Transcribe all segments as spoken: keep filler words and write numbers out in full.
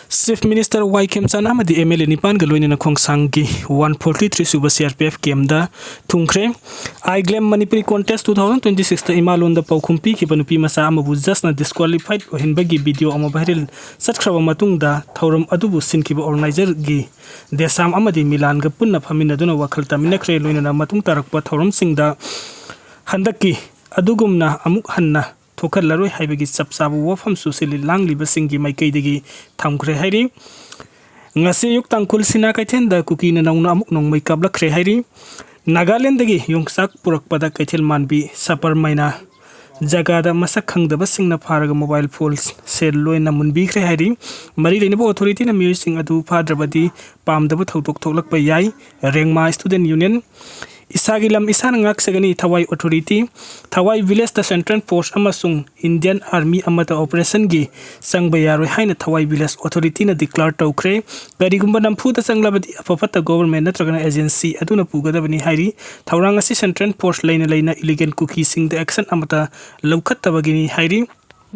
Chief Minister ꯋꯥꯏ ꯈꯦꯝꯆꯥꯟ ꯑꯃꯗꯤ M L A ꯅꯤꯄꯥꯟꯒ ꯂꯣꯏꯅꯅ ꯈꯣꯡꯁꯥꯡꯒꯤ one forty three ꯁꯨꯕ ꯁꯤ ꯑꯥꯔ ꯄꯤ ꯑꯦꯐ ꯀꯦꯝꯗ ꯊꯨꯡꯈ꯭ꯔꯦ꯫ I Claim Manipuri Contest two thousand twenty ꯁꯤꯛꯁꯇ ꯏꯃꯥꯂꯣꯟꯗ ꯄꯥꯎꯈꯨꯝ ꯄꯤꯈꯤꯕ ꯅꯨꯄꯤ ꯃꯆꯥ ꯑꯃꯕꯨ ꯖꯁꯅ ꯗꯤꯁꯀ꯭ꯋꯥꯂꯤꯐꯥꯏꯠ ꯑꯣꯏꯍꯟꯕꯒꯤ ꯚꯤꯗꯤꯑꯣ ꯑꯃ ꯚꯥꯏꯔꯦꯜ ꯆꯠꯈ꯭ꯔꯕ ꯃꯇꯨꯡꯗ, ꯊꯧꯔꯝ ꯑꯗꯨꯕꯨ ꯁꯤꯟꯈꯤꯕ ꯑꯣꯔꯒꯅꯥꯏꯖꯔꯒꯤ ꯗꯦꯁꯥꯝ ꯑꯃꯗꯤ ꯃꯤꯂꯥꯟꯒ ꯄꯨꯟꯅ ꯐꯝꯃꯤꯟꯅꯗꯨꯅ ꯋꯥꯈꯜ ꯇꯥꯃꯤꯟꯅꯈ꯭ꯔꯦ꯫ ꯂꯣꯏꯅꯅ ꯃꯇꯨꯡ ꯇꯥꯔꯛꯄ ꯊꯧꯔꯝꯁꯤꯡꯗ ꯍꯟꯗꯛꯀꯤ ꯑꯗꯨꯒꯨꯝꯅ ꯑꯃꯨꯛ ꯍꯟꯅ ꯊꯣꯛꯍꯜꯂꯔꯣꯏ ꯍꯥꯏꯕꯒꯤ ꯆꯞ ꯆꯥꯕ ꯋꯥꯐꯝꯁꯨ ꯁꯤꯜꯂꯤ ꯂꯥꯡꯂꯤꯕꯁꯤꯡꯒꯤ ꯃꯥꯏꯀꯩꯗꯒꯤ ꯊꯝꯈ꯭ꯔꯦ ꯍꯥꯏꯔꯤ꯫ ꯉꯁꯤ ꯑꯌꯨꯛ ꯇꯥꯡꯈꯨꯜ ꯁꯤꯅꯥ ꯀꯩꯊꯦꯜꯗ ꯀꯨꯀꯤꯅ ꯅꯧꯅ ꯑꯃꯨꯛ ꯅꯣꯡꯃꯩ ꯀꯥꯞꯂꯛꯈ꯭ꯔꯦ ꯍꯥꯏꯔꯤ꯫ ꯅꯥꯒꯥꯂꯦꯟꯗꯒꯤ ꯌꯣꯡꯆꯥꯛ ꯄꯨꯔꯛꯄꯗ ꯀꯩꯊꯦꯜ ꯃꯥꯟꯕꯤ ꯁꯄꯔꯃꯥꯏꯅ ꯖꯒꯥꯗ ꯃꯁꯛ ꯈꯪꯗꯕꯁꯤꯡꯅ ꯐꯥꯔꯒ ꯃꯣꯕꯥꯏꯜ ꯐꯣꯟ ꯁꯦꯜ ꯂꯣꯏꯅ ꯃꯨꯟꯕꯤꯈ꯭ꯔꯦ ꯍꯥꯏꯔꯤ꯫ ꯃꯔꯤ ꯂꯩꯅꯕ ꯑꯣꯊꯣꯔꯤꯇꯤꯅ ꯃꯤꯑꯣꯏꯁꯤꯡ ꯑꯗꯨ ꯐꯥꯗ꯭ꯔꯕꯗꯤ ꯄꯥꯝꯗꯕ ꯊꯧꯗꯣꯛ ꯊꯣꯛꯂꯛꯄ ꯌꯥꯏ꯫ ꯔꯦꯡꯃꯥ ꯁ꯭ꯇꯨꯗꯦꯟ ꯌꯨꯅꯤꯌꯟ, ꯏꯁꯥꯒꯤ ꯂꯝ ꯏꯁꯥꯅ ꯉꯥꯛꯆꯒꯅꯤ꯫ ꯊꯋꯥꯏ ꯑꯣꯊꯣꯔꯤꯇꯤ, ꯊꯋꯥꯏ ꯚꯤꯂꯦꯖꯇ ꯁꯦꯟꯇ꯭ꯔꯦꯜ ꯐꯣꯔꯁ ꯑꯃꯁꯨꯡ ꯏꯟꯗꯤꯌꯟ ꯑꯥꯔꯃꯤ ꯑꯃꯠꯇ ꯑꯣꯄꯔꯦꯁꯟꯒꯤ ꯆꯪꯕ ꯌꯥꯔꯣꯏ ꯍꯥꯏꯅ ꯊꯋꯥꯏ ꯚꯤꯂꯦꯖ ꯑꯣꯊꯣꯔꯤꯇꯤꯅ ꯗꯤꯀ꯭ꯂꯦꯌꯔ ꯇꯧꯈ꯭ꯔꯦ꯫ ꯀꯔꯤꯒꯨꯝꯕ ꯅꯝꯐꯨꯗ ꯆꯪꯂꯕꯗꯤ ꯑꯐ ꯐꯠꯇ ꯒꯣꯚꯔꯟꯃꯦꯟ ꯅꯠꯇ꯭ꯔꯒꯅ ꯑꯦꯖꯦꯟꯁꯤ ꯑꯗꯨꯅ ꯄꯨꯒꯗꯕꯅꯤ ꯍꯥꯏꯔꯤ꯫ ꯊꯧꯔꯥꯡ ꯑꯁꯤ ꯁꯦꯟꯇ꯭ꯔꯦꯜ ꯐꯣꯔꯁ ꯂꯩꯅ ꯂꯩꯅ ꯏꯂꯤꯒꯦꯟ ꯀꯨꯀꯤꯁꯤꯡꯗ ꯑꯦꯛꯁꯟ ꯑꯃꯠꯇ ꯂꯧꯈꯠꯇꯕꯒꯤꯅꯤ ꯍꯥꯏꯔꯤ꯫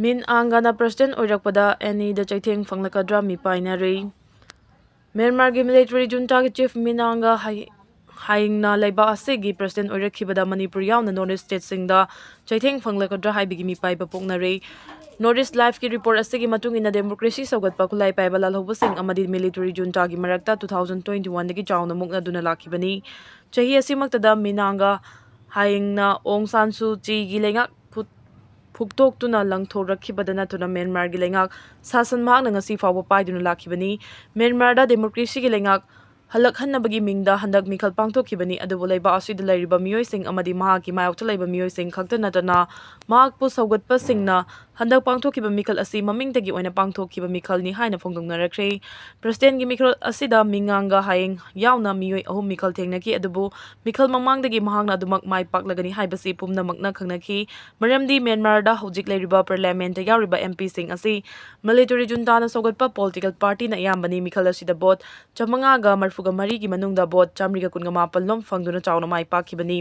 ꯃꯤꯟ ꯑꯥꯡꯒꯅ ꯄ꯭ꯔꯁꯤꯗꯦꯟ ꯑꯣꯏꯔꯛꯄꯗ ꯑꯦꯅꯤꯗ ꯆꯩꯊꯦꯡ ꯐꯪꯂꯛꯀꯗ꯭ꯔꯥ ꯃꯤꯄꯥꯏꯅꯔꯤ꯫ ꯃ꯭ꯌꯥꯟꯃꯥꯔꯒꯤ ꯃꯤꯂꯤꯇꯔꯤ ꯖꯨꯟꯇꯥꯒꯤ ꯆꯤꯐ ꯃꯤꯟ ꯑꯥꯡꯒ ꯍꯥꯏ-, ꯍꯥꯏꯡꯅ ꯂꯩꯕꯥꯛ ꯑꯁꯤꯒꯤ ꯄ꯭ꯔꯁꯤꯗꯦꯟ ꯑꯣꯏꯔꯛꯈꯤꯕꯗ ꯃꯅꯤꯄꯨꯔ ꯌꯥꯎꯅ ꯅꯣꯔꯠ ꯏꯁ ꯁ꯭ꯇꯦꯠꯁꯤꯡꯗ ꯆꯩꯊꯦꯡ ꯐꯪꯂꯛꯀꯗ꯭ꯔꯥ ꯍꯥꯏꯕꯒꯤ ꯃꯤꯄꯥꯏꯕ ꯄꯣꯛꯅꯔꯤ꯫ ꯅꯣꯔꯠ ꯏꯁ ꯂꯥꯏꯐꯀꯤ ꯔꯤꯄꯣꯔꯠ ꯑꯁꯤꯒꯤ ꯃꯇꯨꯡ ꯏꯟꯅ ꯗꯦꯃꯣꯀ꯭ꯔꯦꯁꯤ ꯁꯧꯒꯠꯄ ꯈꯨꯠꯂꯥꯏ ꯄꯥꯏꯕ ꯂꯥꯜꯍꯧꯕꯁꯤꯡ ꯑꯃꯗꯤ ꯃꯤꯂꯤꯇꯔꯤ ꯖꯨꯟꯇꯥꯒꯤ ꯃꯔꯛꯇ ꯇꯨ ꯊꯥꯎꯖꯟ ꯇ꯭ꯋꯦꯟꯇꯤ ꯋꯥꯟꯗꯒꯤ ꯆꯥꯎꯅ ꯃꯨꯛꯅꯗꯨꯅ ꯂꯥꯛꯈꯤꯕꯅꯤ꯫ ꯆꯍꯤ ꯑꯁꯤꯃꯛꯇꯗ ꯃꯤꯟ ꯑꯥꯡꯒ ꯍꯥꯏꯡꯅ ꯑꯣꯡ ꯁꯥꯟ ꯁꯨ ꯆꯤꯒꯤ ꯂꯩꯉꯥꯛ ꯐꯨꯠ-, ꯐꯨꯛꯇꯣꯛꯇꯨꯅ ꯂꯪꯊꯣꯔꯛꯈꯤꯕꯗ ꯅꯠꯇꯅ ꯃ꯭ꯌꯥꯟꯃꯥꯔꯒꯤ ꯂꯩꯉꯥꯛ ꯁꯥꯁꯟ ꯃꯍꯥꯛꯅ ꯉꯁꯤ ꯐꯥꯎꯕ ꯄꯥꯏꯗꯨꯅ ꯂꯥꯛꯈꯤꯕꯅꯤ꯫ ꯃ꯭ꯌꯥꯟꯃꯥꯔꯗ ꯗꯦꯃꯣꯀ꯭ꯔꯦꯁꯤꯒꯤ ꯂꯩꯉꯥꯛ ꯍꯜꯂꯛꯍꯟꯅꯕꯒꯤ ꯃꯤꯡꯗ ꯍꯟꯗꯛ ꯃꯤꯈꯜ ꯄꯥꯡꯊꯣꯛꯈꯤꯕꯅꯤ, ꯑꯗꯨꯕꯨ ꯂꯩꯕꯥꯛ ꯑꯁꯤꯗ ꯂꯩꯔꯤꯕ ꯃꯤꯑꯣꯏꯁꯤꯡ ꯑꯃꯗꯤ ꯃꯍꯥꯛꯀꯤ ꯃꯥꯌꯣꯛꯇ ꯂꯩꯕ ꯃꯤꯑꯣꯏꯁꯤꯡ ꯈꯛꯇ ꯅꯠꯇꯅ ꯃꯍꯥꯛꯄꯨ ꯁꯧꯒꯠꯄꯁꯤꯡꯅ ꯍꯟꯗꯛ ꯄꯥꯡꯊꯣꯛꯈꯤꯕ ꯃꯤꯈꯜ ꯑꯁꯤ ꯃꯃꯤꯡꯗꯒꯤ ꯑꯣꯏꯅ ꯄꯥꯡꯊꯣꯛꯈꯤꯕ ꯃꯤꯈꯜꯅꯤ ꯍꯥꯏꯅ ꯐꯣꯡꯗꯣꯛꯅꯔꯛꯈ꯭ꯔꯦ꯫ ꯄ꯭ꯔꯁꯤꯗꯦꯟꯒꯤ ꯃꯤꯈꯜ ꯑꯁꯤꯗ ꯃꯤꯉꯥꯡꯒ ꯍꯌꯦꯡ ꯌꯥꯎꯅ ꯃꯤꯑꯣꯏ ꯑꯍꯨꯝ ꯃꯤꯈꯜ ꯊꯦꯡꯅꯈꯤ, ꯑꯗꯨꯕꯨ ꯃꯤꯈꯜ ꯃꯃꯥꯡꯗꯒꯤ ꯃꯍꯥꯛꯅ ꯑꯗꯨꯃꯛ ꯃꯥꯏ ꯄꯥꯛꯂꯒꯅꯤ ꯍꯥꯏꯕꯁꯤ ꯄꯨꯝꯅꯃꯛꯅ ꯈꯪꯅꯈꯤ꯫ ꯃꯔꯝꯗꯤ ꯃ꯭ꯌꯥꯟꯃꯥꯔꯗ ꯍꯧꯖꯤꯛ ꯂꯩꯔꯤꯕ ꯄꯥꯔꯂꯤꯌꯥꯃꯦꯟꯠꯇ ꯌꯥꯎꯔꯤꯕ ꯑꯦꯝ ꯄꯤꯁꯤꯡ ꯑꯁꯤ ꯃꯤꯂꯤꯇꯔꯤ ꯖꯨꯟꯇꯥꯅ ꯁꯧꯒꯠꯄ ꯄꯣꯂꯤꯇꯤꯀꯦꯜ ꯄꯥꯔꯇꯤꯅ ꯑꯌꯥꯝꯕꯅꯤ꯫ ꯃꯤꯈꯜ ꯑꯁꯤꯗ ꯚꯣꯠ ꯆꯥꯃꯉꯥꯒ ꯃꯔꯤꯐꯨꯒ ꯃꯔꯤꯒꯤ ꯃꯅꯨꯡꯗ ꯚꯣꯠ ꯆꯥꯃꯔꯤꯒ ꯀꯨꯟꯒ ꯃꯥꯄꯜ ꯂꯣꯝ ꯐꯪꯗꯨꯅ ꯆꯥꯎꯅ ꯃꯥꯏ ꯄꯥꯛꯈꯤꯕꯅꯤ꯫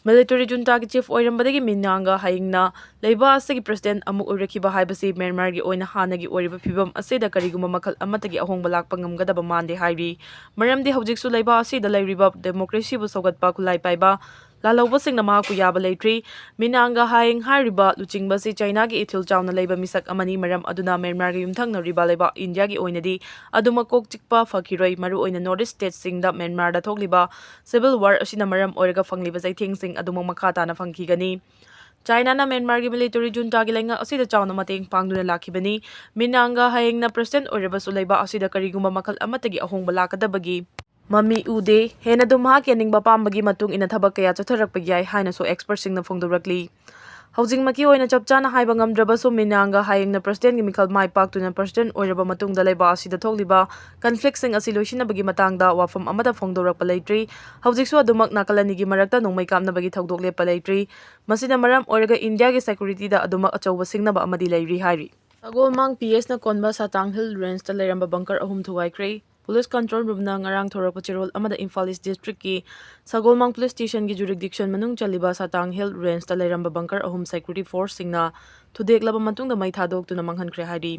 Military junta ꯒꯤ chief ꯑꯣꯏꯔꯝꯕꯗꯒꯤ ꯃꯤꯟ ꯑꯥꯡꯒ ꯍꯌꯦꯡꯅ ꯂꯩꯕꯥꯛ ꯑꯁꯤꯒꯤ president ꯑꯃꯨꯛ ꯑꯣꯏꯔꯛꯈꯤꯕ ꯍꯥꯏꯕꯁꯤ ꯃ꯭ꯌꯥꯟꯃꯥꯔꯒꯤ ꯑꯣꯏꯅ ꯍꯥꯟꯅꯒꯤ ꯑꯣꯏꯔꯤꯕ ꯐꯤꯕꯝ ꯑꯁꯤꯗ ꯀꯔꯤꯒꯨꯝꯕ ꯃꯈꯜ ꯑꯃꯠꯇꯒꯤ ꯑꯍꯣꯡꯕ ꯂꯥꯛꯄ ꯉꯝꯒꯗꯕ ꯃꯥꯟꯗꯦ ꯍꯥꯏꯔꯤ꯫ ꯃꯔꯝꯗꯤ ꯍꯧꯖꯤꯛꯁꯨ ꯂꯩꯕꯥꯛ ꯑꯁꯤꯗ ꯂꯩꯔꯤꯕ democracy ꯕꯨ ꯁꯧꯒꯠꯄ ꯈꯨꯠꯂꯥꯏ ꯄꯥꯏꯕ ꯂꯥꯜꯍꯧꯕꯁꯤꯡꯅ ꯃꯍꯥꯛꯄꯨ ꯌꯥꯕ ꯂꯩꯇ꯭ꯔꯤ꯫ ꯃꯤꯟ ꯑꯥꯡꯒ ꯍꯥꯌꯦꯡ ꯍꯥꯏꯔꯤꯕ ꯂꯨꯆꯤꯡꯕ ꯑꯁꯤ ꯆꯥꯏꯅꯥꯒꯤ ꯏꯊꯤꯜ ꯆꯥꯎꯅ ꯂꯩꯕ ꯃꯤꯁꯛ ꯑꯃꯅꯤ, ꯃꯔꯝ ꯑꯗꯨꯅ ꯃ꯭ꯌꯥꯟꯃꯥꯔꯒ ꯌꯨꯝꯊꯪꯅꯔꯤꯕ ꯂꯩꯕꯥꯛ ꯏꯟꯗꯤꯌꯥꯒꯤ ꯑꯣꯏꯅꯗꯤ ꯑꯗꯨꯃꯛ ꯀꯣꯛ ꯆꯤꯛꯄ ꯐꯈꯤꯔꯣꯏ꯫ ꯃꯔꯨꯑꯣꯏꯅ north east state ꯁꯤꯡꯗ ꯃ꯭ꯌꯥꯟꯃꯥꯔꯗ ꯊꯣꯛꯂꯤꯕ civil war ꯑꯁꯤꯅ ꯃꯔꯝ ꯑꯣꯏꯔꯒ ꯐꯪꯂꯤꯕ ꯆꯩꯊꯦꯡꯁꯤꯡ ꯑꯗꯨꯃꯛ ꯃꯈꯥ ꯇꯥꯅ ꯐꯪꯈꯤꯒꯅꯤ꯫ ꯆꯥꯏꯅꯥꯅ ꯃ꯭ꯌꯥꯟꯃꯥꯔꯒꯤ military junta ꯒꯤ ꯂꯩꯉꯥꯛ ꯑꯁꯤꯗ ꯆꯥꯎꯅ ꯃꯇꯦꯡ ꯄꯥꯡꯗꯨꯅ ꯂꯥꯛꯈꯤꯕꯅꯤ꯫ ꯃꯤꯟ ꯑꯥꯡꯒ ꯍꯌꯦꯡꯅ president ꯑꯣꯏꯔꯕꯁꯨ ꯂꯩꯕꯥꯛ ꯑꯁꯤꯗ ꯀꯔꯤꯒꯨꯝꯕ ꯃꯈꯜ ꯑꯃꯠꯇꯒꯤ ꯑꯍꯣꯡꯕ ꯂꯥꯛꯀꯗꯕꯒꯤ ꯃꯃꯤ ꯎꯗꯦ꯫ ꯍꯦꯟꯅ ꯑꯗꯨꯝ ꯃꯍꯥꯛꯀꯤ ꯑꯅꯤꯡꯕ ꯑꯄꯥꯝꯕꯒꯤ ꯃꯇꯨꯡ ꯏꯟꯅ ꯊꯕꯛ ꯀꯌꯥ ꯆꯠꯊꯔꯛꯄ ꯌꯥꯏ ꯍꯥꯏꯅꯁꯨ expert ꯁꯤꯡꯅ ꯐꯣꯡꯗꯣꯔꯛꯂꯤ꯫ ꯍꯧꯖꯤꯛꯃꯛꯀꯤ ꯑꯣꯏꯅ ꯆꯞ ꯆꯥꯅ ꯍꯥꯏꯕ ꯉꯝꯗ꯭ꯔꯕꯁꯨ, ꯃꯤꯟ ꯑꯥꯡꯒ ꯍꯌꯦꯡꯅ president ꯀꯤ ꯃꯤꯈꯜ ꯃꯥꯏ ꯄꯥꯛꯇꯨꯅ president ꯑꯣꯏꯔꯕ ꯃꯇꯨꯡꯗ ꯂꯩꯕꯥꯛ ꯑꯁꯤꯗ ꯊꯣꯛꯂꯤꯕ conflict ꯁꯤꯡ ꯑꯁꯤ ꯂꯣꯏꯁꯤꯟꯅꯕꯒꯤ ꯃꯇꯥꯡꯗ ꯋꯥꯐꯝ ꯑꯃꯠꯇ ꯐꯣꯡꯗꯣꯔꯛꯄ ꯂꯩꯇ꯭ꯔꯤ꯫ ꯍꯧꯖꯤꯛꯁꯨ ꯑꯗꯨꯃꯛ ꯅꯥꯀꯜ ꯑꯅꯤꯒꯤ ꯃꯔꯛꯇ ꯅꯣꯡꯃꯩ ꯀꯥꯞꯅꯕꯒꯤ ꯊꯧꯗꯣꯛ ꯂꯦꯞꯄ ꯂꯩꯇ꯭ꯔꯤ꯫ ꯃꯁꯤꯅ ꯃꯔꯝ ꯑꯣꯏꯔꯒ ꯏꯟꯗꯤꯌꯥꯒꯤ security ꯗ ꯑꯗꯨꯃꯛ ꯑꯆꯧꯕ ꯁꯤꯡꯅꯕ ꯑꯃꯗꯤ ꯂꯩꯔꯤ ꯍꯥꯏꯔꯤ꯫ ꯁꯒꯣꯜꯃꯥꯡ P S ꯅ ꯀꯣꯟꯕ ꯁꯥꯇꯥꯡ Hill Range ꯇ ꯂꯩꯔꯝꯕ bunker ꯑꯍꯨꯝ ꯊꯨꯒꯥꯏꯈ꯭ꯔꯦ꯫ Police control room ꯅ ꯉꯔꯥꯡ ꯊꯣꯔꯛꯄ ꯆꯦꯔꯣꯜ ꯑꯃꯗ ꯏꯝꯐꯥꯜ East district ꯀꯤ ꯁꯒꯣꯜꯃꯥꯡ police station ꯒꯤ jurisdiction ꯃꯅꯨꯡ ꯆꯜꯂꯤꯕ ꯁꯥꯇꯥꯡ Hill Range ꯇ ꯂꯩꯔꯝꯕ bunker ꯑꯍꯨꯝ security force ꯁꯤꯡꯅ ꯊꯨꯗꯦꯛꯂꯕ ꯃꯇꯨꯡꯗ ꯃꯩ ꯊꯥꯗꯣꯛꯇꯨꯅ ꯃꯥꯡꯍꯟꯈ꯭ꯔꯦ ꯍꯥꯏꯔꯤ꯫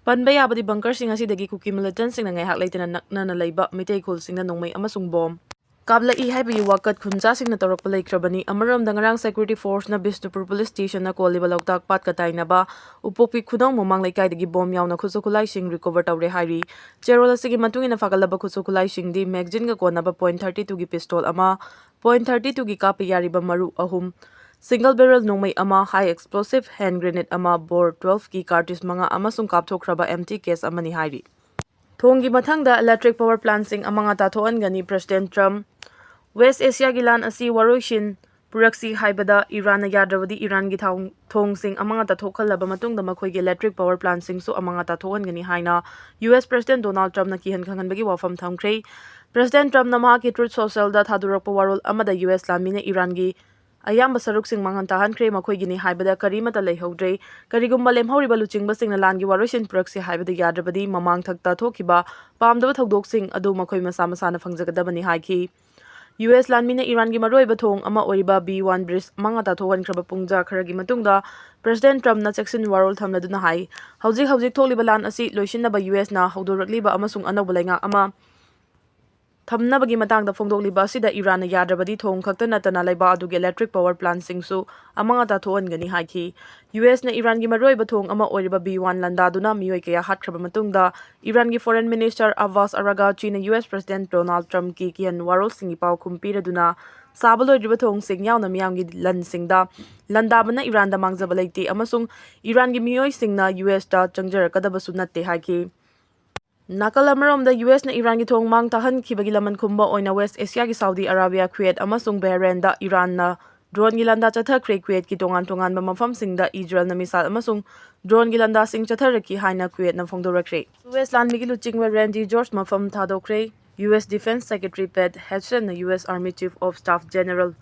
ꯄꯟꯕ ꯌꯥꯕꯗꯤ bunker ꯁꯤꯡ ꯑꯁꯤꯗꯒꯤ ꯀꯨꯀꯤ militant ꯁꯤꯡꯅ ꯉꯥꯏꯍꯥꯛ ꯂꯩꯇꯅ ꯅꯛꯅꯅ ꯂꯩꯕ ꯃꯤꯇꯩ ꯈꯨꯜꯁꯤꯡꯗ ꯅꯣꯡꯃꯩ ꯑꯃꯁꯨꯡ bomb ꯀꯥꯞꯂꯛꯏ ꯍꯥꯏꯕꯒꯤ ꯋꯥꯀꯠ ꯈꯨꯟꯖꯥꯁꯤꯡꯅ ꯇꯧꯔꯛꯄ ꯂꯩꯈ꯭ꯔꯕꯅꯤ꯫ ꯑꯃꯔꯣꯝꯗ, ꯉꯔꯥꯡ security force ꯅ ꯕꯤꯁꯅꯨꯄꯨꯔ police station ꯅ ꯀꯣꯜꯂꯤꯕ ꯂꯣꯛꯇꯥꯛ ꯄꯥꯠꯀ ꯇꯥꯏꯅꯕ ꯎꯄꯣꯛꯄꯤ ꯈꯨꯅꯧ ꯃꯃꯥꯡ ꯂꯩꯀꯥꯏꯗꯒꯤ bomb ꯌꯥꯎꯅ ꯈꯨꯠꯁꯨ ꯈꯨꯠꯂꯥꯏꯁꯤꯡ recover ꯇꯧꯔꯦ ꯍꯥꯏꯔꯤ꯫ ꯆꯦꯔꯣꯜ ꯑꯁꯤꯒꯤ ꯃꯇꯨꯡ ꯏꯟꯅ, ꯐꯥꯒꯠꯂꯕ ꯈꯨꯠꯁꯨ ꯈꯨꯠꯂꯥꯏꯁꯤꯡꯗꯤ magazine ꯒ ꯀꯣꯟꯅꯕ point thirty two ꯒꯤ pistol ꯑꯃ, point thirty two ꯒꯤ ꯀꯥꯞꯄ ꯌꯥꯔꯤꯕ ꯃꯔꯨ ꯑꯍꯨꯝ, single barrel ꯅꯣꯡꯃꯩ ꯑꯃ, high explosive hand grenade ꯑꯃ, bore twelve ꯀꯤ cartridge ꯃꯉꯥ ꯑꯃꯁꯨꯡ ꯀꯥꯞꯊꯣꯛꯈ꯭ꯔꯕ empty case ꯑꯃꯅꯤ ꯍꯥꯏꯔꯤ꯫ ꯊꯣꯡꯒꯤ ꯃꯊꯪꯗ electric power plant ꯁꯤꯡ ꯑꯃꯥꯡ ꯑꯇꯥ ꯊꯣꯛꯍꯟꯒꯅꯤ꯫ President Trump꯫ West Asia ꯒꯤ ꯂꯥꯟ ꯑꯁꯤ ꯋꯥꯔꯣꯏꯁꯤꯟ ꯄꯨꯔꯛꯁꯤ ꯍꯥꯏꯕꯗ ꯏꯔꯥꯟꯅ ꯌꯥꯗ꯭ꯔꯕꯗꯤ ꯏꯔꯥꯟꯒꯤ ꯊꯥꯎ-, ꯊꯣꯡꯁꯤꯡ ꯑꯃꯥꯡ ꯑꯇꯥ ꯊꯣꯛꯍꯜꯂꯕ ꯃꯇꯨꯡꯗ ꯃꯈꯣꯏꯒꯤ electric power plant ꯁꯤꯡꯁꯨ ꯑꯃꯥꯡ ꯑꯇꯥ ꯊꯣꯛꯍꯟꯒꯅꯤ ꯍꯥꯏꯅ U S President Donald Trump ꯅ ꯀꯤꯍꯟ ꯈꯪꯍꯟꯕꯒꯤ ꯋꯥꯐꯝ ꯊꯝꯈ꯭ꯔꯦ꯫ President Trump ꯅ ꯃꯍꯥꯛꯀꯤ Truth Social ꯗ ꯊꯥꯗꯣꯔꯛꯄ ꯋꯥꯔꯣꯜ ꯑꯃꯗ U S ꯂꯥꯟꯃꯤꯅ ꯏꯔꯥꯟꯒꯤ ꯑꯌꯥꯝꯕ ꯁꯔꯨꯛꯁꯤꯡ ꯃꯥꯡꯍꯟ ꯇꯥꯍꯟꯈ꯭ꯔꯦ, ꯃꯈꯣꯏꯒꯤꯅꯤ ꯍꯥꯏꯕꯗ ꯀꯔꯤꯃꯠꯇ ꯂꯩꯍꯧꯗ꯭ꯔꯦ꯫ ꯀꯔꯤꯒꯨꯝꯕ ꯂꯦꯝꯍꯧꯔꯤꯕ ꯂꯨꯆꯤꯡꯕꯁꯤꯡꯅ ꯂꯥꯟꯒꯤ ꯋꯥꯔꯣꯏꯁꯤꯟ ꯄꯨꯔꯛꯁꯤ ꯍꯥꯏꯕꯗ ꯌꯥꯗ꯭ꯔꯕꯗꯤ, ꯃꯃꯥꯡꯊꯛꯇ ꯊꯣꯛꯈꯤꯕ ꯄꯥꯝꯗꯕ ꯊꯧꯗꯣꯛꯁꯤꯡ ꯑꯗꯨ ꯃꯈꯣꯏ ꯃꯁꯥ ꯃꯁꯥꯅ ꯐꯪꯖꯒꯗꯕꯅꯤ ꯍꯥꯏꯈꯤ꯫ ꯌꯨ ꯑꯦꯁ ꯂꯥꯟꯃꯤꯅ ꯏꯔꯥꯟꯒꯤ ꯃꯔꯨꯑꯣꯏꯕ ꯊꯣꯡ ꯑꯃ ꯑꯣꯏꯔꯤꯕ ꯕꯤ ꯋꯥꯟ ꯕ꯭ꯔꯤꯖ ꯃꯉꯥ ꯇꯥꯊꯣꯛꯍꯟꯈ꯭ꯔꯕ ꯄꯨꯡꯖꯥ ꯈꯔꯒꯤ ꯃꯇꯨꯡꯗ, ꯄ꯭ꯔꯦꯁꯤꯗꯦꯟꯠ ꯇ꯭ꯔꯝꯞꯅ ꯆꯦꯛꯁꯤꯟ ꯋꯥꯔꯣꯜ ꯊꯝꯂꯗꯨꯅ ꯍꯥꯏ, ꯍꯧꯖꯤꯛ ꯍꯧꯖꯤꯛ ꯊꯣꯛꯂꯤꯕ ꯂꯥꯟ ꯑꯁꯤ ꯂꯣꯏꯁꯤꯟꯅꯕ ꯌꯨ ꯑꯦꯁꯅ ꯍꯧꯗꯣꯔꯛꯂꯤꯕ ꯑꯃꯁꯨꯡ ꯑꯅꯧꯕ ꯂꯩꯉꯥꯛ ꯑꯃ ꯊꯝꯅꯕꯒꯤ ꯃꯇꯥꯡꯗ ꯐꯣꯡꯗꯣꯛꯂꯤꯕ ꯑꯁꯤꯗ ꯏꯔꯥꯟꯅ ꯌꯥꯗ꯭ꯔꯕꯗꯤ ꯊꯣꯡ ꯈꯛꯇ ꯅꯠꯇꯅ ꯂꯩꯕꯥꯛ ꯑꯗꯨꯒꯤ ꯏꯂꯦꯛꯇ꯭ꯔꯤꯛ ꯄꯥꯋꯔ ꯄ꯭ꯂꯥꯟꯠꯁꯤꯡꯁꯨ ꯑꯃꯥꯡ ꯑꯇꯥ ꯊꯣꯛꯍꯟꯒꯅꯤ ꯍꯥꯏꯈꯤ꯫ ꯌꯨ ꯑꯦꯁꯅ ꯏꯔꯥꯟꯒꯤ ꯃꯔꯨꯑꯣꯏꯕ ꯊꯣꯡ ꯑꯃ ꯑꯣꯏꯔꯤꯕ ꯕꯤ ꯋꯥꯟ ꯂꯥꯟꯗꯥꯗꯨꯅ ꯃꯤꯑꯣꯏ ꯀꯌꯥ ꯍꯥꯠꯈ꯭ꯔꯕ ꯃꯇꯨꯡꯗ, ꯏꯔꯥꯟꯒꯤ ꯐꯣꯔꯦꯟ ꯃꯤꯅꯤꯁꯇꯔ ꯑꯕꯥꯁ ꯑꯔꯥꯒꯥꯆꯤꯅ ꯌꯨ ꯑꯦꯁ ꯄ꯭ꯔꯦꯁꯤꯗꯦꯟꯠ ꯗꯣꯅꯥꯜꯗ ꯇ꯭ꯔꯝꯞꯀꯤ ꯀꯤꯍꯟ ꯋꯥꯔꯣꯜꯁꯤꯡꯒꯤ ꯄꯥꯎꯈꯨꯝ ꯄꯤꯔꯗꯨꯅ, ꯁꯥꯕ ꯂꯣꯏꯗ꯭ꯔꯤꯕ ꯊꯣꯡꯁꯤꯡ ꯌꯥꯎꯅ ꯃꯤꯌꯥꯝꯒꯤ ꯂꯟꯁꯤꯡꯗ ꯂꯥꯟꯗꯥꯕꯅ ꯏꯔꯥꯟꯗ ꯃꯥꯡꯖꯕ ꯂꯩꯇꯦ ꯑꯃꯁꯨꯡ ꯏꯔꯥꯟꯒꯤ ꯃꯤꯑꯣꯏꯁꯤꯡꯅ ꯌꯨ ꯑꯦꯁꯇ ꯆꯪꯖꯔꯛꯀꯗꯕꯁꯨ ꯅꯠꯇꯦ ꯍꯥꯏꯈꯤ꯫ ꯅꯥꯀꯜ ꯑꯃꯔꯣꯝꯗ, ꯌꯨ ꯑꯦꯁꯅ ꯏꯔꯥꯟꯒꯤ ꯊꯣꯡ ꯃꯥꯡ ꯇꯥꯍꯟꯈꯤꯕꯒꯤ ꯂꯃꯟ ꯈꯨꯝꯕ ꯑꯣꯏꯅ ꯋꯦꯁ ꯑꯦꯁꯤꯌꯥꯒꯤ ꯁꯥꯎꯗꯤ ꯑꯔꯥꯕꯤꯌꯥ, ꯀꯨꯋꯦꯠ ꯑꯃꯁꯨꯡ ꯕꯍꯔꯦꯟꯗ ꯏꯔꯥꯟꯅ ꯗ꯭ꯔꯣꯟꯒꯤ ꯂꯥꯟꯗꯥ ꯆꯠꯊꯈ꯭ꯔꯦ꯫ ꯀꯨꯋꯦꯠꯀꯤ ꯇꯣꯉꯥꯟ ꯇꯣꯉꯥꯟꯕ ꯃꯐꯝꯁꯤꯡꯗ ꯏꯖꯔꯦꯜꯅ ꯃꯤꯁꯥꯏꯜ ꯑꯃꯁꯨꯡ ꯗ꯭ꯔꯣꯟꯒꯤ ꯂꯥꯟꯗꯥꯁꯤꯡ ꯆꯠꯊꯔꯛꯈꯤ ꯍꯥꯏꯅ ꯀꯨꯋꯦꯠꯅ ꯐꯣꯡꯗꯣꯔꯛꯈ꯭ꯔꯦ꯫ ꯌꯨ ꯑꯦꯁ ꯂꯥꯟꯃꯤꯒꯤ ꯂꯨꯆꯤꯡꯕ ꯔꯦꯟꯗꯤ ꯖꯣꯔꯖ ꯃꯐꯝ ꯊꯥꯗꯣꯛꯈ꯭ꯔꯦ꯫ U S defence secretary Pete ꯍꯦꯒꯁꯦꯠꯅ U S army chief of staff general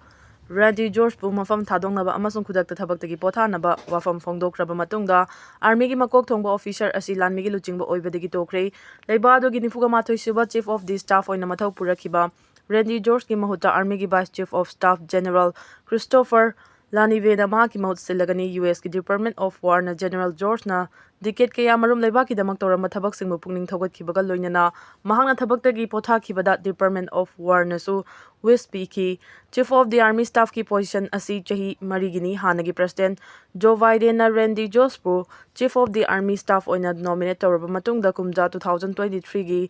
Randy ꯖꯣꯔꯖꯄꯨ ꯃꯐꯝ ꯊꯥꯗꯣꯛꯅꯕ ꯑꯃꯁꯨꯡ ꯈꯨꯗꯛꯇ ꯊꯕꯛꯇꯒꯤ ꯄꯣꯊꯥꯅꯕ ꯋꯥꯐꯝ ꯐꯣꯡꯗꯣꯛꯈ꯭ꯔꯕ ꯃꯇꯨꯡꯗ, ꯑꯥꯔꯃꯤꯒꯤ ꯃꯀꯣꯛ ꯊꯣꯡꯕ ꯑꯣꯐꯤꯁꯔ ꯑꯁꯤ ꯂꯥꯟꯃꯤꯒꯤ ꯂꯨꯆꯤꯡꯕ ꯑꯣꯏꯕꯗꯒꯤ ꯇꯣꯛꯈ꯭ꯔꯦ꯫ ꯂꯩꯕꯥꯛ ꯑꯗꯨꯒꯤ ꯅꯤꯐꯨꯒ ꯃꯥꯊꯣꯏ ꯁꯨꯕ ꯆꯤꯐ ꯑꯣꯐ ꯗꯤ ꯁ꯭ꯇꯥꯐ ꯑꯣꯏꯅ ꯃꯊꯧ ꯄꯨꯔꯛꯈꯤꯕ ꯔꯦꯟꯗꯤ ꯖꯣꯔꯖꯀꯤ ꯃꯍꯨꯠꯇ ꯑꯥꯔꯃꯤꯒꯤ vice chief of staff general Christopher LaNeve ꯃꯍꯥꯛꯀꯤ ꯃꯍꯨꯠ ꯁꯤꯜꯂꯒꯅꯤ꯫ ꯌꯨ ꯑꯦꯁꯀꯤ ꯗꯤꯄꯥꯔꯠꯃꯦꯟꯠ ꯑꯣꯐ ꯋꯥꯔꯅ ꯖꯦꯅꯔꯦꯜ ꯖꯣꯔꯖꯅ ꯗꯤꯀꯦꯠ ꯀꯌꯥ ꯃꯔꯨꯝ ꯂꯩꯕꯥꯛꯀꯤꯗꯃꯛ ꯇꯧꯔꯝꯕ ꯊꯕꯛꯁꯤꯡꯕꯨ ꯄꯨꯛꯅꯤꯡ ꯊꯧꯒꯠꯈꯤꯕꯒ ꯂꯣꯏꯅꯅ ꯃꯍꯥꯛꯅ ꯊꯕꯛꯇꯒꯤ ꯄꯣꯊꯥꯈꯤꯕꯗ ꯗꯤꯄꯥꯔꯠꯃꯦꯟꯠ ꯑꯣꯐ ꯋꯥꯔꯅꯁꯨ ꯋꯤꯁ ꯄꯤꯈꯤ꯫ ꯆꯤꯐ ꯑꯣꯐ ꯗꯤ ꯑꯥꯔꯃꯤ ꯁ꯭ꯇꯥꯐꯀꯤ ꯄꯣꯖꯤꯁꯟ ꯑꯁꯤ ꯆꯍꯤ ꯃꯔꯤꯒꯤꯅꯤ꯫ ꯍꯥꯟꯅꯒꯤ ꯄ꯭ꯔꯦꯁꯤꯗꯦꯟꯠ ꯖꯣ ꯕꯥꯏꯗꯦꯟꯅ ꯔꯦꯟꯗꯤ ꯖꯣꯔꯖꯄꯨ chief of the army staff ꯑꯣꯏꯅ ꯅꯣꯃꯤꯅꯦꯠ ꯇꯧꯔꯕ ꯃꯇꯨꯡꯗ ꯀꯨꯝꯖꯥ ꯇꯨ ꯊꯥꯎꯖꯟ ꯇ꯭ꯋꯦꯟꯇꯤ ꯊ꯭ꯔꯤꯒꯤ